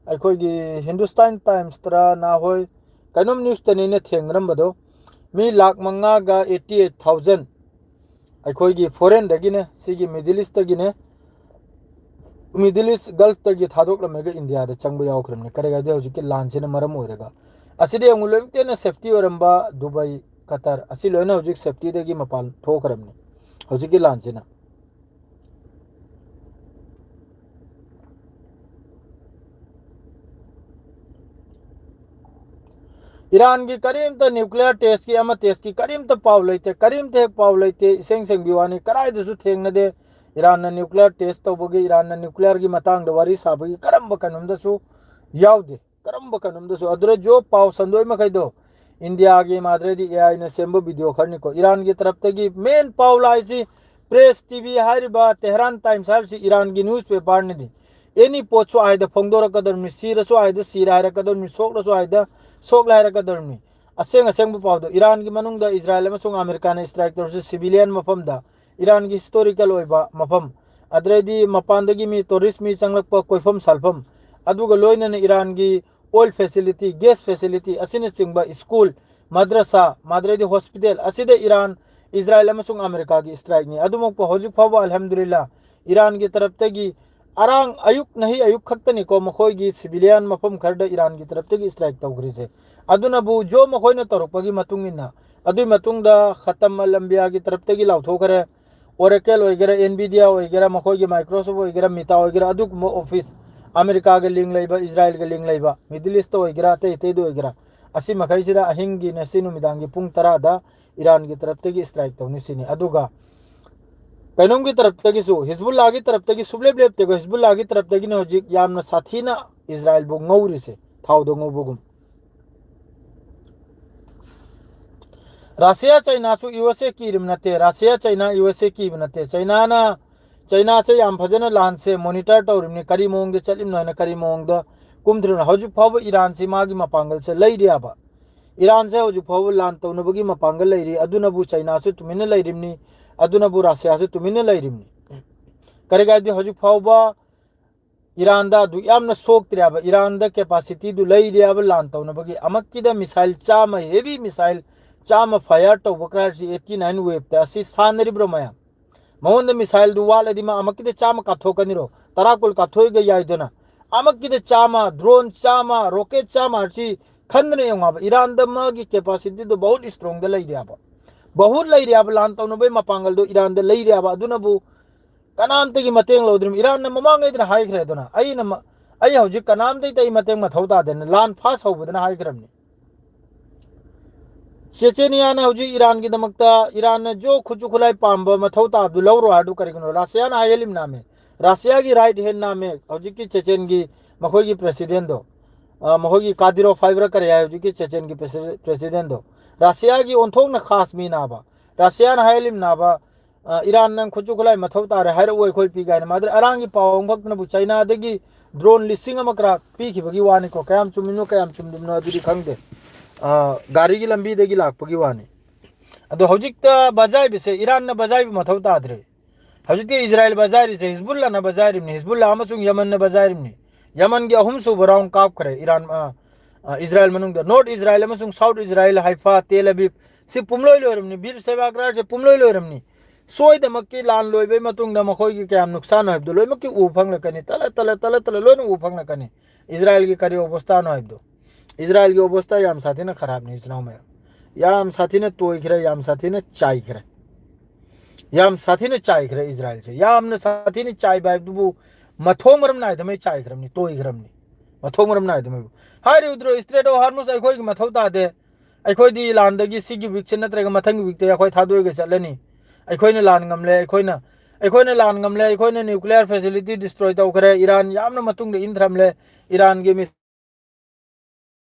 ꯑꯩꯈꯣꯏꯒꯤ ꯍꯤꯟꯗꯨꯁꯇꯥꯟ ꯇꯥꯏꯝꯁꯇꯔ ꯅꯍꯥꯟꯋꯥꯏ ꯀꯩꯅꯣꯝ ꯅ꯭ꯌꯨꯁꯇꯅꯤ ꯑꯩꯅ ꯊꯦꯡꯅꯔꯝꯕꯗꯣ, ꯃꯤ ꯂꯥꯈ ꯃꯉꯥꯒ eighty eight thousand ꯑꯩꯈꯣꯏꯒꯤ ꯐꯣꯔꯦꯟꯗꯒꯤꯅꯦ, ꯁꯤꯒꯤ ꯃꯤꯗꯜ ꯏꯁꯇꯒꯤꯅꯦ, ꯃꯤꯗꯜ ꯏꯁ ꯒꯜꯐꯇꯒꯤ ꯊꯥꯗꯣꯛꯂꯝꯃꯒ ꯏꯟꯗꯤꯌꯥꯗ ꯆꯪꯕ ꯌꯥꯎꯈ꯭ꯔꯕꯅꯤ꯫ ꯀꯔꯤ ꯍꯥꯏꯗꯤ ꯍꯧꯖꯤꯛꯀꯤ ꯂꯥꯟꯁꯤꯅ ꯃꯔꯝ ꯑꯣꯏꯔꯒ꯫ ꯑꯁꯤꯗ ꯌꯦꯡꯉꯨ, ꯂꯣꯏꯅꯃꯛꯇ ꯍꯦꯟꯅ ꯁꯦꯐꯇꯤ ꯑꯣꯏꯔꯝꯕ ꯗꯨꯕꯥꯏ, ꯀꯇꯔ, ꯑꯁꯤ ꯂꯣꯏꯅ ꯍꯧꯖꯤꯛ ꯁꯦꯐꯇꯤꯗꯒꯤ ꯃꯄꯥꯟ ꯊꯣꯛꯈ꯭ꯔꯕꯅꯤ ꯍꯧꯖꯤꯛꯀꯤ ꯂꯥꯟꯁꯤꯅ꯫ ꯏꯔꯥꯟꯒꯤ ꯀꯔꯤꯝꯇ ꯅ꯭ꯌꯨꯀ꯭ꯂꯤꯌꯔ ꯇꯦꯁꯀꯤ ꯑꯃ ꯇꯦꯁꯀꯤ ꯀꯔꯤꯝꯇ ꯄꯥꯎ ꯂꯩꯇꯦ, ꯀꯔꯤꯝꯇ ꯍꯦꯛ ꯄꯥꯎ ꯂꯩꯇꯦ, ꯏꯁꯦꯡ ꯁꯦꯡꯕꯤ ꯋꯥꯅꯤ, ꯀꯗꯥꯏꯗꯁꯨ ꯊꯦꯡꯅꯗꯦ꯫ ꯏꯔꯥꯟꯅ ꯅ꯭ꯌꯨꯀ꯭ꯂꯤꯌꯔ ꯇꯦꯁ ꯇꯧꯕꯒꯤ, ꯏꯔꯥꯟꯅ ꯅ꯭ꯌꯨꯀ꯭ꯂꯤꯌꯔꯒꯤ ꯃꯇꯥꯡꯗ ꯋꯥꯔꯤ ꯁꯥꯕꯒꯤ ꯀꯔꯝꯕ ꯀꯩꯅꯣꯝꯗꯁꯨ ꯌꯥꯎꯗꯦ, ꯀꯔꯝꯕ ꯀꯩꯅꯣꯝꯗꯁꯨ꯫ ꯑꯗꯨꯗ ꯖꯣ ꯄꯥꯎ ꯁꯟꯗꯣꯛꯏ ꯃꯈꯩꯗꯣ ꯏꯟꯗꯤꯌꯥꯒꯤ ꯃꯥꯗ꯭ꯔꯦꯗꯤ AI ꯅ ꯁꯦꯝꯕ ꯚꯤꯗꯤꯑꯣ ꯈꯔꯅꯤꯀꯣ꯫ ꯏꯔꯥꯟꯒꯤ ꯇꯔꯞꯇꯒꯤ ꯃꯦꯟ ꯄꯥꯎ ꯂꯥꯛꯏꯁꯤ ꯄ꯭ꯔꯦꯁ ꯇꯤ ꯚꯤ ꯍꯥꯏꯔꯤꯕ, ꯇꯦꯍꯔꯥꯟ ꯇꯥꯏꯝꯁ ꯍꯥꯏꯔꯤꯁꯤ ꯏꯔꯥꯟꯒꯤ ꯅ꯭ꯌꯨꯁ ꯄꯦꯄꯔꯅꯤ꯫ ꯑꯦꯅꯤ ꯄꯣꯠꯁꯨ ꯑꯥꯏꯗ ꯐꯣꯡꯗꯣꯔꯛꯀꯗꯧꯔꯤꯕꯅꯤ, ꯁꯤꯔꯁꯨ ꯑꯥꯏꯗ ꯁꯤꯔꯦ ꯍꯥꯏꯔꯛꯀꯗꯧꯔꯤꯕꯅꯤ, ꯁꯣꯛꯂꯁꯨ ꯑꯥꯏꯗ ꯁꯣꯛꯂꯦ ꯍꯥꯏꯔꯛꯀꯗꯧꯔꯤꯕꯅꯤ꯫ ꯑꯁꯦꯡ ꯑꯁꯦꯡꯕ ꯄꯥꯎꯗꯣ, ꯏꯔꯥꯟꯒꯤ ꯃꯅꯨꯡꯗ ꯏꯖꯔꯥꯏꯜ ꯑꯃꯁꯨꯡ ꯑꯃꯦꯔꯤꯀꯥꯅ ꯁ꯭ꯇ꯭ꯔꯥꯏꯛ ꯇꯧꯔꯁꯤ ꯁꯤꯚꯤꯂꯤꯌꯟ ꯃꯐꯝꯗ, ꯏꯔꯥꯟꯒꯤ ꯍꯤꯁꯇꯣꯔꯤꯀꯦꯜ ꯑꯣꯏꯕ ꯃꯐꯝ, ꯑꯗꯨꯗꯩꯗꯤ ꯃꯄꯥꯟꯗꯒꯤ ꯃꯤ, ꯇꯨꯔꯤꯁ ꯃꯤ ꯆꯪꯂꯛꯄ ꯀꯣꯏꯐꯝ ꯁꯥꯜꯐꯝ, ꯑꯗꯨꯒ ꯂꯣꯏꯅꯅ ꯏꯔꯥꯟꯒꯤ ꯑꯣꯏꯜ ꯐꯦꯁꯤꯂꯤꯇꯤ, ꯒꯦꯁ ꯐꯦꯁꯤꯂꯤꯇꯤ ꯑꯁꯤꯅꯆꯤꯡꯕ, ꯁ꯭ꯀꯨꯜ, ꯃꯗ꯭ꯔꯁꯥ, ꯃꯗ꯭ꯔꯩꯗꯤ ꯍꯣꯁꯄꯤꯇꯥꯜ ꯑꯁꯤꯗ ꯏꯔꯥꯟ, ꯏꯖꯔꯥꯏꯜ ꯑꯃꯁꯨꯡ ꯑꯃꯦꯔꯤꯀꯥꯒꯤ ꯁ꯭ꯇ꯭ꯔꯥꯏꯛꯅꯤ꯫ ꯑꯗꯨꯃꯛꯄꯨ ꯍꯧꯖꯤꯛ ꯐꯥꯎꯕ ꯑꯜꯍꯝꯗꯨꯂꯤꯜꯂꯥ ꯏꯔꯥꯟꯒꯤ ꯇꯔꯞꯇꯒꯤ ꯑꯔꯥꯡ ꯑꯌꯨꯛ ꯅꯍꯤ ꯑꯌꯨꯛ ꯈꯛꯇꯅꯤꯀꯣ ꯃꯈꯣꯏꯒꯤ ꯁꯤꯚꯤꯂꯤꯌꯟ ꯃꯐꯝ ꯈꯔꯗ ꯏꯔꯥꯟꯒꯤ ꯇꯔꯞꯇꯒꯤ ꯁ꯭ꯇ꯭ꯔꯥꯏꯛ ꯇꯧꯈ꯭ꯔꯤꯁꯦ꯫ ꯑꯗꯨꯅꯕꯨ ꯖꯣ ꯃꯈꯣꯏꯅ ꯇꯧꯔꯛꯄꯒꯤ ꯃꯇꯨꯡ ꯏꯟꯅ, ꯑꯗꯨꯒꯤ ꯃꯇꯨꯡꯗ ꯈꯇꯝ ꯑꯜ ꯑꯝꯕꯤꯌꯥꯒꯤ ꯇꯔꯞꯇꯒꯤ ꯂꯥꯎꯊꯣꯛꯈ꯭ꯔꯦ꯫ ꯑꯣꯔꯦꯀꯦꯜ ꯑꯣꯏꯒꯦꯔꯥ, ꯑꯦꯟꯚꯤꯗꯤꯌꯥ ꯑꯣꯏꯒꯦꯔꯥ, ꯃꯈꯣꯏꯒꯤ ꯃꯥꯏꯀ꯭ꯔꯣꯁꯣꯐ ꯑꯣꯏꯒꯦꯔꯥ, ꯃꯤꯇꯥ ꯑꯣꯏꯒꯦꯔꯥ, ꯑꯗꯨꯒꯨꯝꯕ ꯑꯣꯐꯤꯁ, ꯑꯃꯦꯔꯤꯀꯥꯒ ꯂꯤꯡ ꯂꯩꯕ, ꯏꯖꯔꯥꯏꯜꯒ ꯂꯤꯡ ꯂꯩꯕ, ꯃꯤꯗꯜ ꯏꯁꯇ ꯑꯣꯏꯒꯦꯔꯥ, ꯑꯇꯩ ꯑꯇꯩꯗ ꯑꯣꯏꯒꯦꯔꯥ, ꯑꯁꯤ ꯃꯈꯩꯁꯤꯗ ꯑꯍꯤꯡꯒꯤ ꯉꯁꯤ ꯅꯨꯃꯤꯗꯥꯡꯒꯤ ꯄꯨꯡ ꯇꯔꯥꯗ ꯏꯔꯥꯟꯒꯤ ꯇꯔꯞꯇꯒꯤ ꯁ꯭ꯇ꯭ꯔꯥꯏꯛ ꯇꯧꯅꯤ ꯁꯤꯅꯤ꯫ ꯑꯗꯨꯒ ꯀꯩꯅꯣꯝꯒꯤ ꯇꯔꯞꯇꯒꯤꯁꯨ, ꯍꯤꯖꯕꯨꯜꯂꯥꯒꯤ ꯇꯔꯞꯇꯒꯤ ꯁꯨꯡꯂꯦꯞ ꯂꯦꯞꯇꯦꯀꯣ꯫ ꯍꯤꯖꯕꯨꯜꯂꯥꯒꯤ ꯇꯔꯞꯇꯒꯤꯅ ꯍꯧꯖꯤꯛ ꯌꯥꯝꯅ ꯁꯥꯊꯤꯅ ꯏꯖꯔꯥꯏꯜꯕꯨ ꯉꯧꯔꯤꯁꯦ, ꯊꯥꯎꯗ ꯉꯧꯕꯒꯨꯝ꯫ ꯔꯁꯤꯌꯥ ꯆꯩꯅꯥꯁꯨ ꯌꯨ ꯑꯦꯁ ꯑꯦ ꯀꯤꯔꯤꯕ ꯅꯠꯇꯦ, ꯔꯁꯤꯌꯥ ꯆꯩꯅꯥ ꯌꯨ ꯑꯦꯁ ꯑꯦ ꯀꯤꯕ ꯅꯠꯇꯦ꯫ ꯆꯩꯅꯥꯅ, ꯆꯩꯅꯥꯁꯦ ꯌꯥꯝ ꯐꯖꯅ ꯂꯥꯟꯁꯦ ꯃꯣꯅꯤꯇꯔ ꯇꯧꯔꯤꯕꯅꯤ, ꯀꯔꯤ ꯃꯑꯣꯡꯗ ꯆꯠꯂꯤꯕꯅꯣ ꯍꯥꯏꯅ, ꯀꯔꯤ ꯃꯑꯣꯡꯗ ꯀꯨꯝꯊꯔꯤꯕꯅꯣ꯫ ꯍꯧꯖꯤꯛ ꯐꯥꯎꯕ ꯏꯔꯥꯟꯁꯤ ꯃꯥꯒꯤ ꯃꯄꯥꯡꯒꯜꯁꯦ ꯂꯩꯔꯤꯑꯕ꯫ ꯏꯔꯥꯟꯁꯦ ꯍꯧꯖꯤꯛ ꯐꯥꯎꯕ ꯂꯥꯟ ꯇꯧꯅꯕꯒꯤ ꯃꯄꯥꯡꯒꯜ ꯂꯩꯔꯤ, ꯑꯗꯨꯅꯕꯨ ꯆꯩꯅꯥꯁꯨ ꯇꯨꯃꯤꯟꯅ ꯂꯩꯔꯤꯕꯅꯤ, ꯑꯗꯨꯅꯕꯨ ꯔꯁꯤꯌꯥꯁꯨ ꯇꯨꯃꯤꯟꯅ ꯂꯩꯔꯤꯕꯅꯤ꯫ ꯀꯔꯤꯒꯤꯅꯣ ꯍꯥꯏꯕꯗꯤ ꯍꯧꯖꯤꯛ ꯐꯥꯎꯕ ꯏꯔꯥꯟꯗ ꯑꯗꯨ ꯌꯥꯝꯅ ꯁꯣꯛꯇ꯭ꯔꯦꯕ, ꯏꯔꯥꯟꯗ ꯀꯦꯄꯥꯁꯤꯇꯤꯗꯨ ꯂꯩꯔꯦꯕ ꯂꯥꯟ ꯇꯧꯅꯕꯒꯤ꯫ ꯑꯃꯛꯀꯤꯗ ꯃꯤꯁꯥꯏꯜ ꯆꯥꯝꯃ, ꯍꯦꯚꯤ ꯃꯤꯁꯥꯏꯜ ꯆꯥꯝꯃ ꯐꯥꯌꯔ ꯇꯧꯕ ꯀ꯭ꯔꯥꯏꯁꯤ ꯑꯦꯠꯇꯤ ꯅꯥꯏꯟ ꯋꯦꯞꯇ ꯑꯁꯤ ꯁꯥꯟꯅꯔꯤꯕ꯭ꯔꯣ ꯃꯌꯥꯝ? ꯃꯉꯣꯟꯗ ꯃꯤꯁꯥꯏꯜꯗꯨ ꯋꯥꯠꯂꯗꯤ ꯃꯥ ꯑꯃꯛꯀꯤꯗ ꯆꯥꯝꯃ ꯀꯥꯞꯊꯣꯛꯀꯅꯤꯔꯣ? ꯇꯔꯥ ꯀꯨꯟ ꯀꯥꯞꯊꯣꯛꯏꯒ ꯌꯥꯏꯗꯅ꯫ ꯑꯃꯛꯀꯤꯗ ꯆꯥꯝꯃ, ꯗ꯭ꯔꯣꯟ ꯆꯥꯝꯃ, ꯔꯣꯀꯦꯠ ꯆꯥꯝꯃ ꯑꯁꯤ ꯈꯟꯗꯅ ꯌꯦꯡꯉꯣꯕ꯫ ꯏꯔꯥꯟꯗ ꯃꯥꯒꯤ ꯀꯦꯄꯥꯁꯤꯇꯤꯗꯨ ꯕꯍꯨꯠ ꯏꯁꯇ꯭ꯔꯣꯡꯗ ꯂꯩꯔꯦꯕ, ꯕꯍꯨꯠ ꯂꯩꯔꯦꯕ, ꯂꯥꯟ ꯇꯧꯅꯕꯒꯤ ꯃꯄꯥꯡꯒꯜꯗꯣ ꯏꯔꯥꯟꯗ ꯂꯩꯔꯦꯕ꯫ ꯑꯗꯨꯅꯕꯨ ꯀꯅꯥꯝꯇꯒꯤ ꯃꯇꯦꯡ ꯂꯧꯗ꯭ꯔꯤꯕ꯫ ꯏꯔꯥꯟꯅ ꯃꯃꯥꯡꯉꯩꯗꯅ ꯍꯥꯏꯈ꯭ꯔꯦ ꯑꯗꯨꯅ, ꯑꯩꯅ ꯃ-, ꯑꯩ ꯍꯧꯖꯤꯛ ꯀꯅꯥꯝꯇꯒꯤ ꯑꯩ ꯃꯇꯦꯡ ꯃꯊꯧ ꯇꯥꯗꯦꯅ ꯂꯥꯟ ꯐꯥꯁ ꯍꯧꯕꯗꯅ ꯍꯥꯏꯈ꯭ꯔꯕꯅꯤ꯫ ꯆꯦꯆꯦꯅꯤꯌꯥꯅ ꯍꯧꯖꯤꯛ ꯏꯔꯥꯟꯒꯤꯗꯃꯛꯇ, ꯏꯔꯥꯟꯅ ꯖꯣ ꯈꯨꯠꯁꯨ ꯈꯨꯠꯂꯥꯏ ꯄꯥꯝꯕ ꯃꯊꯧ ꯇꯥꯕꯗꯨ ꯂꯧꯔꯣ ꯍꯥꯏꯗꯨ ꯀꯔꯤꯒꯤꯅꯣ? ꯔꯁꯤꯌꯥꯅ ꯍꯥꯏꯍꯜꯂꯤꯝꯅꯥꯃꯦ, ꯔꯁꯤꯌꯥꯒꯤ ꯔꯥꯏꯠ ꯍꯦꯟ ꯅꯥꯃꯦ ꯍꯧꯖꯤꯛꯀꯤ ꯆꯦꯆꯦꯟꯒꯤ ꯃꯈꯣꯏꯒꯤ ꯄ꯭ꯔꯦꯁꯤꯗꯦꯟꯗꯣ, ꯑ, ꯃꯈꯣꯏꯒꯤ ꯀꯥꯗꯤꯔꯣꯐ ꯍꯥꯏꯕ꯭ꯔꯥ ꯀꯔꯤ ꯍꯥꯏ ꯍꯧꯖꯤꯛꯀꯤ ꯆꯦꯆꯦꯟꯒꯤ ꯄ꯭ꯔꯦꯁꯤ-, ꯄ꯭ꯔꯦꯁꯤꯗꯦꯟꯗꯣ, ꯔꯁꯤꯌꯥꯒꯤ ꯑꯣꯟꯊꯣꯛꯅ ꯈꯥꯁ ꯃꯤꯅꯥꯕ, ꯔꯁꯤꯌꯥꯅ ꯍꯥꯏꯍꯜꯂꯤꯝꯅꯥꯕ, ꯑ, ꯏꯔꯥꯟ ꯅꯪ ꯈꯨꯠꯁꯨ ꯈꯨꯠꯂꯥꯏ ꯃꯊꯧ ꯇꯥꯔꯦ ꯍꯥꯏꯔꯛꯑꯣ ꯑꯩꯈꯣꯏ ꯄꯤ ꯀꯥꯏꯅ꯫ ꯃꯥꯗꯤ ꯑꯔꯥꯟꯒꯤ ꯄꯥꯎ ꯑꯃꯈꯛꯇꯅꯕꯨ ꯆꯩꯅꯥꯗꯒꯤ ꯗ꯭ꯔꯣꯟ ꯂꯤꯁꯤꯡ ꯑꯃ ꯀ꯭ꯔꯥꯛ ꯄꯤꯈꯤꯕꯒꯤ ꯋꯥꯅꯤꯀꯣ, ꯀꯌꯥꯝ ꯆꯨꯝꯃꯤꯅꯣ ꯀꯌꯥꯝ ꯆꯨꯝꯗꯕꯅꯣ ꯑꯗꯨꯗꯤ ꯈꯪꯗꯦ꯫ ꯑ, ꯒꯥꯔꯤꯒꯤ ꯂꯝꯕꯤꯗꯒꯤ ꯂꯥꯛꯄꯒꯤ ꯋꯥꯅꯤ꯫ ꯑꯗꯣ ꯍꯧꯖꯤꯛꯇ ꯕꯖꯥꯏꯕꯁꯦ ꯏꯔꯥꯟꯅ ꯕꯖꯥꯏꯕ ꯃꯊꯧ ꯇꯥꯗ꯭ꯔꯦ꯫ ꯍꯧꯖꯤꯛꯇꯤ ꯏꯖꯔꯥꯏꯜ ꯕꯖꯥꯏꯔꯤꯁꯦ ꯍꯤꯖꯕꯨꯜꯂꯥꯅ ꯕꯖꯥꯏꯔꯤꯕꯅꯤ, ꯍꯤꯖꯕꯨꯜꯂꯥ ꯑꯃꯁꯨꯡ ꯌꯃꯟꯅ ꯕꯖꯥꯏꯔꯤꯕꯅꯤ꯫ ꯌꯃꯟꯒꯤ ꯑꯍꯨꯝꯁꯨꯕ ꯔꯥꯎꯟ ꯀꯥꯞꯈ꯭ꯔꯦ ꯏꯔꯥꯟ, ꯑ, ꯑ, ꯏꯖꯔꯥꯏꯜ ꯃꯅꯨꯡꯗ꯫ ꯅꯣꯔꯠ ꯏꯖꯔꯥꯏꯜ ꯑꯃꯁꯨꯡ ꯁꯥꯎꯠ ꯏꯖꯔꯥꯏꯜ, ꯍꯥꯏꯐꯥ, ꯇꯦꯜ ꯑꯕꯤꯕ, ꯁꯤ ꯄꯨꯝꯂꯣꯏ ꯂꯣꯏꯔꯕꯅꯤ꯫ ꯕꯤꯔ ꯁꯦꯕꯥꯒ꯭ꯔꯥꯔꯁꯦ ꯄꯨꯝꯂꯣꯏ ꯂꯣꯏꯔꯕꯅꯤ꯫ ꯁꯣꯏꯗꯃꯛꯀꯤ ꯂꯥꯟ ꯂꯣꯏꯕꯩ ꯃꯇꯨꯡꯗ ꯃꯈꯣꯏꯒꯤ ꯀꯌꯥꯝ ꯅꯨꯛꯁꯥꯟ ꯍꯥꯏꯕꯗꯣ ꯂꯣꯏꯅꯃꯛꯀꯤ ꯎꯕ ꯐꯪꯂꯛꯀꯅꯤ꯫ ꯇꯂ, ꯇꯂ, ꯇꯂ, ꯇꯂ ꯂꯣꯏꯅ ꯎꯕ ꯐꯪꯂꯛꯀꯅꯤ꯫ ꯏꯖꯔꯥꯏꯜꯒꯤ ꯀꯔꯤ ꯑꯣꯕꯁꯊꯥꯅꯣ ꯍꯥꯏꯕꯗꯣ꯫ ꯏꯖꯔꯥꯏꯜꯒꯤ ꯑꯣꯕꯁꯊꯥ ꯌꯥꯝ ꯁꯥꯊꯤꯅ ꯈꯔꯥꯞꯅꯤ, ꯏꯆꯤꯟ ꯏꯅꯥꯎ ꯃꯌꯥꯝ꯫ ꯌꯥꯝ ꯁꯥꯊꯤꯅ ꯇꯣꯏꯈ꯭ꯔꯦ, ꯌꯥꯝ ꯁꯥꯊꯤꯅ ꯆꯥꯏꯈ꯭ꯔꯦ꯫ ꯌꯥꯝ ꯁꯥꯊꯤꯅ ꯆꯥꯏꯈ꯭ꯔꯦ ꯏꯖꯔꯥꯏꯜꯁꯦ꯫ ꯌꯥꯝꯅ ꯁꯥꯊꯤꯅ ꯆꯥꯏꯕ ꯍꯥꯏꯕꯗꯨꯕꯨ ꯃꯊꯣꯡ ꯃꯔꯝ ꯅꯥꯏꯗꯃꯩ ꯆꯥꯏꯈ꯭ꯔꯕꯅꯤ, ꯇꯣꯏꯈ꯭ꯔꯕꯅꯤ꯫ ꯃꯊꯣꯡ ꯃꯔꯝ ꯅꯥꯏꯗꯃꯩꯕꯨ꯫ ꯍꯥꯏꯔꯤꯕꯗꯨ ꯏꯁꯇ꯭ꯔꯦꯠ ꯑꯣꯐ ꯍꯥꯔꯃꯨꯁ ꯑꯩꯈꯣꯏꯒꯤ ꯃꯊꯧ ꯇꯥꯗꯦ꯫ ꯑꯩꯈꯣꯏꯗꯤ ꯂꯥꯟꯗꯒꯤ ꯁꯤꯒꯤ ꯋꯤꯛꯁꯦ ꯅꯠꯇ꯭ꯔꯒ ꯃꯊꯪꯒꯤ ꯋꯤꯛꯇ ꯑꯩꯈꯣꯏ ꯊꯥꯗꯣꯛꯑꯒ ꯆꯠꯂꯅꯤ꯫ ꯑꯩꯈꯣꯏꯅ ꯂꯥꯟ ꯉꯝꯂꯦ, ꯑꯩꯈꯣꯏꯅ, ꯑꯩꯈꯣꯏꯅ ꯂꯥꯟ ꯉꯝꯂꯦ, ꯑꯩꯈꯣꯏꯅ ꯅ꯭ꯌꯨꯀ꯭ꯂꯤꯌꯔ ꯐꯦꯁꯤꯂꯤꯇꯤ ꯗꯤꯁꯇ꯭ꯔꯣꯏ ꯇꯧꯈ꯭ꯔꯦ, ꯏꯔꯥꯟ ꯌꯥꯝꯅ ꯃꯇꯨꯡꯗ ꯏꯟꯊꯔꯝꯂꯦ, ꯏꯔꯥꯟꯒꯤ ꯃꯤ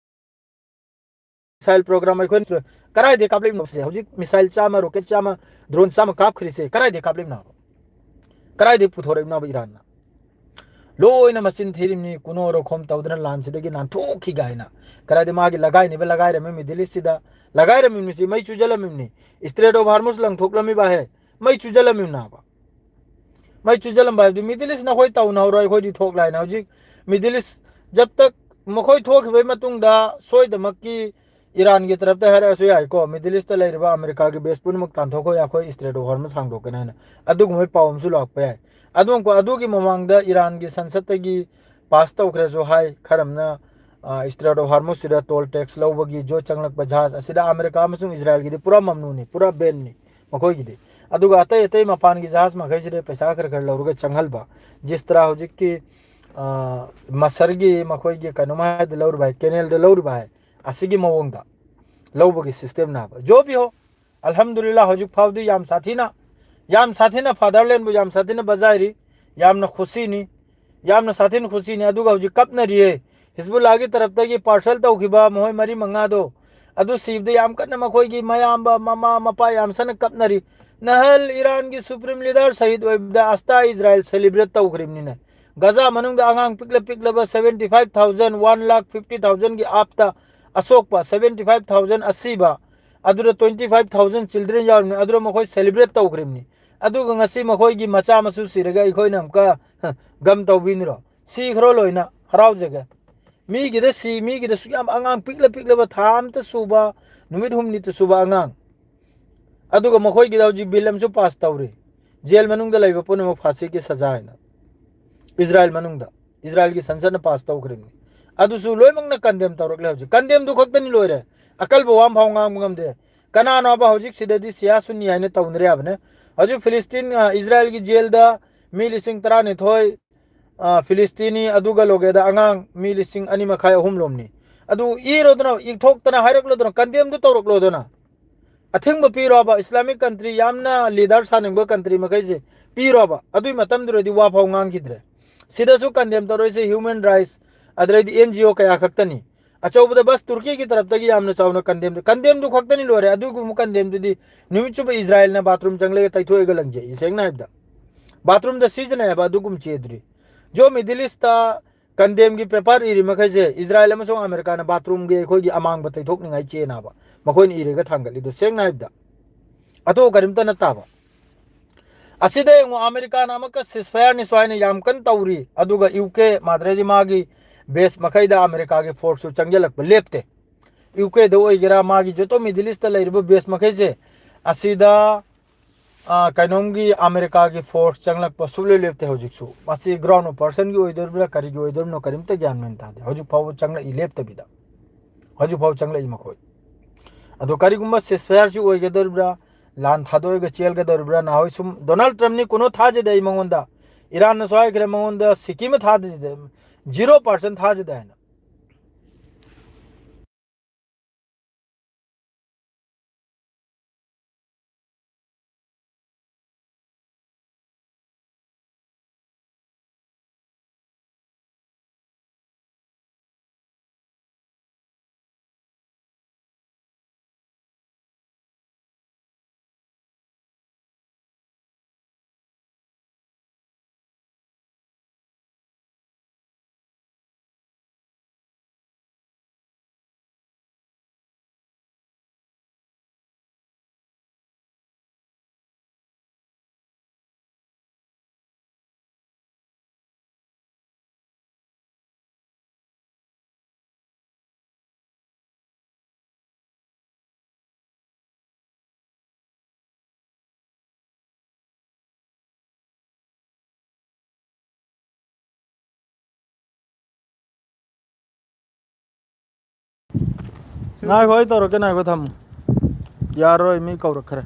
ꯃꯤꯁꯥꯏꯜ ꯄ꯭ꯔꯣꯒ꯭ꯔꯥꯝ ꯑꯩꯈꯣꯏꯅ ꯀꯗꯥꯏꯗꯒꯤ ꯀꯥꯞꯂꯛꯏꯅꯣ ꯁꯦ? ꯍꯧꯖꯤꯛ ꯃꯤꯁꯥꯏꯜ ꯆꯥꯝꯃ, ꯔꯣꯀꯦꯠ ꯆꯥꯝꯃ, ꯗ꯭ꯔꯣꯟ ꯆꯥꯝꯃ ꯀꯥꯞꯈ꯭ꯔꯤꯁꯦ ꯀꯗꯥꯏꯗꯒꯤ ꯀꯥꯞꯂꯛꯏꯅꯣ? ꯀꯗꯥꯏꯗꯒꯤ ꯄꯨꯊꯣꯔꯛꯏꯅꯣꯕ ꯏꯔꯥꯟꯅ? ꯂꯣꯏꯅ ꯃꯆꯤꯟ ꯊꯤꯔꯤꯕꯅꯤ, ꯀꯨꯅꯣ ꯔꯣꯈꯣꯝ ꯇꯧꯗꯅ ꯂꯥꯟꯁꯤꯗꯒꯤ ꯅꯥꯟꯊꯣꯛꯈꯤꯒꯦ ꯍꯥꯏꯅ꯫ ꯀꯗꯥꯏꯗ ꯃꯥꯒꯤ ꯂꯒꯥꯏꯅꯤꯕ ꯂꯒꯥꯏꯔꯝꯃꯤ ꯃꯤꯗꯜ ꯏꯁꯁꯤꯗ, ꯂꯒꯥꯏꯔꯝꯃꯤꯕꯅꯤ ꯁꯤ, ꯃꯩ ꯆꯨꯖꯜꯂꯝꯃꯤꯕꯅꯤ꯫ ꯏꯁꯇ꯭ꯔꯦꯠ ꯑꯣꯐ ꯍꯥꯔꯃꯨꯁ ꯂꯪꯊꯣꯛꯂꯝꯃꯤꯕ ꯍꯦ, ꯃꯩ ꯆꯨꯖꯜꯂꯝꯃꯤꯕꯅꯥꯕ꯫ ꯃꯩ ꯆꯨꯖꯜꯂꯝꯕ ꯍꯥꯏꯕꯗꯤ ꯃꯤꯗꯜ ꯏꯁ ꯅꯈꯣꯏ ꯇꯧꯅꯍꯧꯔꯣꯏ, ꯑꯩꯈꯣꯏꯗꯤ ꯊꯣꯛꯂꯦ ꯍꯥꯏꯅ꯫ ꯍꯧꯖꯤꯛ ꯃꯤꯗꯜ ꯏꯁ ꯖꯕ ꯇꯛ ꯃꯈꯣꯏ ꯊꯣꯛꯈꯤꯕꯒꯤ ꯃꯇꯨꯡꯗ ꯁꯣꯏꯗꯃꯛꯀꯤ ꯏꯔꯥꯟꯒꯤ ꯇꯔꯞꯇ ꯍꯥꯏꯔꯛꯑꯁꯨ ꯌꯥꯏꯀꯣ, ꯃꯤꯗꯜ ꯏꯁꯇ ꯂꯩꯔꯤꯕ ꯑꯃꯦꯔꯤꯀꯥꯒꯤ ꯕꯦꯁ ꯄꯨꯝꯅꯃꯛ ꯇꯥꯟꯊꯣꯛꯈꯣ, ꯑꯩꯈꯣꯏ ꯏꯁꯇ꯭ꯔꯦꯠ ꯑꯣꯐ ꯍꯣꯔꯃꯨꯖ ꯍꯥꯡꯗꯣꯛꯀꯅꯤ ꯍꯥꯏꯅ꯫ ꯑꯗꯨꯒꯨꯝꯕꯒꯤ ꯄꯥꯎ ꯑꯃꯁꯨ ꯂꯥꯛꯄ ꯌꯥꯏ꯫ ꯑꯗꯨꯒ ꯑꯗꯨꯒꯤ ꯃꯃꯥꯡꯗ ꯏꯔꯥꯟꯒꯤ ꯁꯪꯁꯠꯇꯒꯤ ꯄꯥꯁ ꯇꯧꯈ꯭ꯔꯦꯁꯨ ꯍꯥꯏ, ꯈꯔ ꯑꯃꯅ, ꯑ, ꯏꯁꯇ꯭ꯔꯦꯠ ꯑꯣꯐ ꯍꯣꯔꯃꯨꯖꯁꯤꯗ ꯇꯣꯜ ꯇꯦꯛꯁ ꯂꯧꯕꯒꯤ ꯖꯣ ꯆꯪꯂꯛꯄ ꯖꯍꯥꯖ ꯑꯁꯤꯗ ꯑꯃꯦꯔꯤꯀꯥ ꯑꯃꯁꯨꯡ ꯏꯖꯔꯥꯏꯜꯒꯤꯗꯤ ꯄꯨꯔꯥ ꯃꯝꯅꯨꯅꯤ, ꯄꯨꯔꯥ ꯕꯦꯟꯅꯤ ꯃꯈꯣꯏꯒꯤꯗꯤ꯫ ꯑꯗꯨꯒ ꯑꯇꯩ ꯑꯇꯩ ꯃꯄꯥꯟꯒꯤ ꯖꯍꯥꯖ ꯃꯈꯩꯁꯤꯗ ꯄꯩꯁꯥ ꯈꯔ ꯈꯔ ꯂꯧꯔꯒ ꯆꯪꯍꯜꯕ, ꯖꯤꯁ ꯇꯔꯥ ꯍꯧꯖꯤꯛꯀꯤ, ꯑ, ꯃꯁꯔꯒꯤ ꯃꯈꯣꯏꯒꯤ ꯀꯩꯅꯣꯝ ꯍꯥꯏꯗ ꯂꯧꯔꯤꯕ ꯍꯥꯏ, ꯀꯦꯅꯦꯜꯗ ꯂꯧꯔꯤꯕ ꯍꯥꯏ, ꯑꯁꯤꯒꯤ ꯃꯑꯣꯡꯗ ꯂꯧꯕꯒꯤ ꯁꯤꯁꯇꯦꯝꯅꯦ ꯍꯥꯏꯕ꯫ ꯖꯣ ꯚꯤ ꯍꯣ, ꯑꯜꯍꯝꯗꯨꯂꯤꯜꯂꯥ, ꯍꯧꯖꯤꯛ ꯐꯥꯎꯗꯤ ꯌꯥꯝ ꯁꯥꯊꯤꯅ, ꯌꯥꯝ ꯁꯥꯊꯤꯅ ꯐꯥꯗꯔꯂꯦꯟꯕꯨ ꯌꯥꯝ ꯁꯥꯊꯤꯅ ꯕꯖꯥꯏꯔꯤ, ꯌꯥꯝꯅ ꯈꯨꯁꯤꯅꯤ, ꯌꯥꯝꯅ ꯁꯥꯊꯤꯅ ꯈꯨꯁꯤꯅꯤ꯫ ꯑꯗꯨꯒ ꯍꯧꯖꯤꯛ ꯀꯞꯅꯔꯤꯌꯦ, ꯍꯤꯖꯕꯨꯜꯂꯥꯒꯤ ꯇꯔꯞꯇꯒꯤ ꯄꯥꯔꯁꯦꯜ ꯇꯧꯈꯤꯕ ꯃꯈꯣꯏ ꯃꯔꯤ ꯃꯉꯥꯗꯣ, ꯑꯗꯨ ꯁꯤꯕꯗ ꯌꯥꯝ ꯀꯟꯅ ꯃꯈꯣꯏꯒꯤ ꯃꯌꯥꯝꯕ, ꯃꯃꯥ, ꯃꯄꯥ ꯌꯥꯝ ꯁꯥꯟꯅ ꯀꯞꯅꯔꯤ꯫ ꯅꯍꯜ ꯏꯔꯥꯟꯒꯤ ꯁꯨꯄ꯭ꯔꯤꯝ ꯂꯤꯗꯔ ꯁꯍꯤꯗ ꯑꯣꯏꯕꯗ ꯑꯁꯇꯥ ꯏꯖꯔꯥꯏꯜ ꯁꯦꯂꯦꯕ꯭ꯔꯦꯠ ꯇꯧꯈ꯭ꯔꯤꯕꯅꯤꯅꯦ꯫ ꯒꯖꯥ ꯃꯅꯨꯡꯗ ꯑꯉꯥꯡ ꯄꯤꯛꯂ ꯄꯤꯛꯂꯕ seventy five thousand, one lakh fifty thousandꯒꯤ ꯑꯥꯞꯇ ꯑꯁꯣꯛꯄ seventy five thousand ꯑꯁꯤꯕ, ꯑꯗꯨꯗ twenty five thousand children ꯌꯥꯎꯔꯤꯕꯅꯤ, ꯑꯗꯨꯗ ꯃꯈꯣꯏ ꯁꯦꯂꯦꯕ꯭ꯔꯦꯠ ꯇꯧꯈ꯭ꯔꯤꯕꯅꯤ꯫ ꯑꯗꯨꯒ ꯉꯁꯤ ꯃꯈꯣꯏꯒꯤ ꯃꯆꯥ ꯃꯁꯨ ꯁꯤꯔꯒ ꯑꯩꯈꯣꯏꯅ ꯑꯃꯨꯛꯀ, ꯍ, ꯒꯝ ꯇꯧꯕꯤꯅꯤꯔꯣ? ꯁꯤꯈ꯭ꯔꯣ ꯂꯣꯏꯅ, ꯍꯔꯥꯎꯖꯒꯦ꯫ ꯃꯤꯒꯤꯗ ꯁꯤ, ꯃꯤꯒꯤꯗꯁꯨ ꯌꯥꯝ ꯑꯉꯥꯡ ꯄꯤꯛꯂ ꯄꯤꯛꯂꯕ ꯊꯥ ꯑꯃꯇ ꯁꯨꯕ, ꯅꯨꯃꯤꯠ ꯍꯨꯝꯅꯤꯇ ꯁꯨꯕ ꯑꯉꯥꯡ꯫ ꯑꯗꯨꯒ ꯃꯈꯣꯏꯒꯤꯗ ꯍꯧꯖꯤꯛ ꯕꯤꯜ ꯑꯃꯁꯨ ꯄꯥꯁ ꯇꯧꯔꯤ, ꯖꯦꯜ ꯃꯅꯨꯡꯗ ꯂꯩꯕ ꯄꯨꯝꯅꯃꯛ ꯐꯥꯁꯤꯒꯤ ꯁꯖꯥ ꯍꯥꯏꯅ꯫ ꯏꯖꯔꯥꯏꯜ ꯃꯅꯨꯡꯗ, ꯏꯖꯔꯥꯏꯜꯒꯤ ꯁꯪꯁꯠꯅ ꯄꯥꯁ ꯇꯧꯈ꯭ꯔꯤꯕꯅꯤ꯫ ꯑꯗꯨꯁꯨ ꯂꯣꯏꯅꯃꯛꯅ ꯀꯟꯗꯦꯝ ꯇꯧꯔꯛꯂꯦ ꯍꯧꯖꯤꯛ꯫ ꯀꯟꯗꯦꯝꯗꯨ ꯈꯛꯇꯅꯤ ꯂꯣꯏꯔꯦ, ꯑꯀꯜꯕ ꯋꯥ ꯑꯃ ꯐꯥꯎ ꯉꯥꯡꯕ ꯉꯝꯗꯦ꯫ ꯀꯅꯥꯅꯣꯕ ꯍꯧꯖꯤꯛ ꯁꯤꯗꯗꯤ ꯁꯤꯌꯥ ꯁꯨꯟꯅꯤ ꯍꯥꯏꯅ ꯇꯧꯅꯔꯦ ꯍꯥꯏꯕꯅꯦ? ꯍꯧꯖꯤꯛ ꯐꯤꯂꯤꯁꯇꯤꯟ, ꯑ, ꯏꯖꯔꯥꯏꯜꯒꯤ ꯖꯦꯜꯗ ꯃꯤ ꯂꯤꯁꯤꯡ ꯇꯔꯥꯅꯤꯊꯣꯏ, ꯑ, ꯐꯤꯂꯤꯁꯇꯤꯅꯤ, ꯑꯗꯨꯒ ꯂꯣꯒꯦꯗ ꯑꯉꯥꯡ ꯃꯤ ꯂꯤꯁꯤꯡ ꯑꯅꯤ ꯃꯈꯥꯏ, ꯑꯍꯨꯝ ꯂꯣꯝꯅꯤ꯫ ꯑꯗꯨ ꯏꯔꯣꯗꯅ, ꯏꯊꯣꯛꯇꯅ ꯍꯥꯏꯔꯛꯂꯣꯗꯅ, ꯀꯟꯗꯦꯝꯗꯨ ꯇꯧꯔꯛꯂꯣꯗꯅ꯫ ꯑꯊꯤꯡꯕ ꯄꯤꯔꯣꯕ, ꯏꯁꯂꯥꯃꯤꯛ ꯀꯟꯇ꯭ꯔꯤ, ꯌꯥꯝꯅ ꯂꯤꯗꯔ ꯁꯥꯅꯤꯡꯕ ꯀꯟꯇ꯭ꯔꯤ ꯃꯈꯩꯁꯦ ꯄꯤꯔꯣꯕ꯫ ꯑꯗꯨꯏ ꯃꯇꯝꯗꯨꯗꯗꯤ ꯋꯥ ꯐꯥꯎ ꯉꯥꯡꯈꯤꯗ꯭ꯔꯦ꯫ ꯁꯤꯗꯁꯨ ꯀꯟꯗꯦꯝ ꯇꯧꯔꯛꯏꯁꯦ ꯍ꯭ꯌꯨꯃꯦꯟ ꯔꯥꯏꯠꯁ, ꯑꯗꯩꯗꯤ ꯑꯦꯟ ꯖꯤ ꯑꯣ ꯀꯌꯥ ꯈꯛꯇꯅꯤ꯫ ꯑꯆꯧꯕꯗ ꯕꯁ ꯇꯨꯔꯀꯤꯒꯤ ꯇꯔꯞꯇꯒꯤ ꯌꯥꯝꯅ ꯆꯥꯎꯅ ꯀꯟꯗꯦꯝꯗꯨ, ꯀꯟꯗꯦꯝꯗꯨ ꯈꯛꯇꯅꯤ ꯂꯣꯏꯔꯦ꯫ ꯑꯗꯨꯒꯨꯝꯕ ꯀꯟꯗꯦꯝꯗꯨꯗꯤ ꯅꯨꯃꯤꯠ ꯆꯨꯞꯄ ꯏꯖꯔꯥꯏꯜꯅ ꯕꯥꯊꯔꯨꯝ ꯆꯪꯂꯒ ꯇꯩꯊꯣꯛꯑꯒ ꯂꯪꯖꯩ, ꯁꯦꯡꯅ ꯍꯥꯏꯕꯗ꯫ ꯕꯥꯊꯔꯨꯝꯗ ꯁꯤꯖꯤꯟꯅꯩ ꯍꯥꯏꯕ ꯑꯗꯨꯒꯨꯝꯕ ꯆꯦꯗꯨꯗꯤ꯫ ꯖꯣ ꯃꯤꯗꯤꯜ ꯏꯁꯇ ꯀꯟꯗꯦꯝꯒꯤ ꯄꯦꯄꯔ ꯏꯔꯤ ꯃꯈꯩꯁꯦ ꯏꯖꯔꯥꯏꯜ ꯑꯃꯁꯨꯡ ꯑꯃꯦꯔꯤꯀꯥꯅ ꯕꯥꯊꯔꯨꯝꯒꯤ ꯑꯩꯈꯣꯏꯒꯤ ꯑꯃꯥꯡꯕ ꯇꯩꯊꯣꯛꯅꯤꯡꯉꯥꯏ ꯆꯦꯅꯥꯕ ꯃꯈꯣꯏꯅ ꯏꯔꯒ ꯊꯥꯡꯒꯠꯂꯤꯗꯣ, ꯁꯦꯡꯅ ꯍꯥꯏꯕꯗ꯫ ꯑꯇꯣꯞꯄ ꯀꯔꯤꯝꯇ ꯅꯠꯇꯕ꯫ ꯑꯁꯤꯗ ꯌꯦꯡꯉꯨ, ꯑꯃꯦꯔꯤꯀꯥꯅ ꯑꯃꯨꯛꯀ ꯁꯤꯁꯐꯌꯥꯔꯅꯤ ꯁ꯭ꯋꯥꯏꯅ ꯌꯥꯝ ꯀꯟꯅ ꯇꯧꯔꯤ, ꯑꯗꯨꯒ ꯌꯨ ꯀꯦ ꯃꯥꯗ꯭ꯔꯦꯗꯤ ꯃꯥꯒꯤ ꯕꯦꯁ ꯃꯈꯩꯗ ꯑꯃꯦꯔꯤꯀꯥꯒꯤ ꯐꯣꯔꯁꯁꯨ ꯆꯪꯁꯤꯜꯂꯛꯄ ꯂꯦꯞꯇꯦ꯫ ꯌꯨ ꯀꯦꯗ ꯑꯣꯏꯒꯦꯔꯥ, ꯃꯥꯒꯤ ꯖꯣꯇꯣ ꯃꯤꯗꯤꯜ ꯏꯁꯇ ꯂꯩꯔꯤꯕ ꯕꯦꯁ ꯃꯈꯩꯁꯦ ꯑꯁꯤꯗ, ꯑ, ꯀꯩꯅꯣꯝꯒꯤ ꯑꯃꯦꯔꯤꯀꯥꯒꯤ ꯐꯣꯔꯁ ꯆꯪꯂꯛꯄ ꯁꯨꯛꯂꯦꯞ ꯂꯦꯞꯇꯦ ꯍꯧꯖꯤꯛꯁꯨ꯫ ꯃꯁꯤ ꯒ꯭ꯔꯥꯎꯟ ꯑꯣꯄꯔꯦꯁꯟꯒꯤ ꯑꯣꯏꯗꯣꯔꯤꯕ꯭ꯔꯥ, ꯀꯔꯤꯒꯤ ꯑꯣꯏꯗꯣꯔꯤꯕꯅꯣ, ꯀꯔꯤꯝꯇ ꯒ꯭ꯌꯥꯟ ꯃꯦꯟ ꯇꯥꯗꯦ꯫ ꯍꯧꯖꯤꯛ ꯐꯥꯎꯕ ꯆꯪꯂꯛꯏ ꯂꯦꯞꯇꯕꯤꯗ꯫ ꯍꯧꯖꯤꯛ ꯐꯥꯎꯕ ꯆꯪꯂꯛꯏ ꯃꯈꯣꯏ꯫ ꯑꯗꯣ ꯀꯔꯤꯒꯨꯝꯕ ꯁꯤꯁꯐꯌꯥꯔꯁꯤ ꯑꯣꯏꯒꯗꯧꯔꯤꯕ꯭ꯔꯥ, ꯂꯥꯟ ꯊꯥꯗꯣꯛꯑꯒ ꯆꯦꯜꯒꯗꯧꯔꯤꯕ꯭ꯔꯥ, ꯅꯍꯥꯟꯋꯥꯏ ꯁꯨꯝ ꯗꯣꯅꯥꯜꯗ ꯇ꯭ꯔꯝꯞꯅꯤ, ꯀꯣꯟꯅꯣ ꯊꯥꯖꯗꯦ ꯑꯩ ꯃꯉꯣꯟꯗ꯫ ꯏꯔꯥꯟꯅꯁꯨ ꯍꯥꯏꯈ꯭ꯔꯦ ꯃꯉꯣꯟꯗ ꯁꯤꯀꯤꯝ ꯊꯥꯗꯦ, ꯖꯤꯔꯣ ꯄꯥꯔꯁꯦꯟ ꯊꯥꯖꯗꯦ ꯍꯥꯏꯅ꯫ ꯉꯥꯏꯈꯣ, ꯑꯩ ꯇꯧꯔꯛꯀꯦ, ꯉꯥꯏꯈꯣ, ꯊꯝꯃꯨ꯫ ꯌꯥꯔꯣꯏ, ꯃꯤ ꯀꯧꯔꯛꯈ꯭ꯔꯦ꯫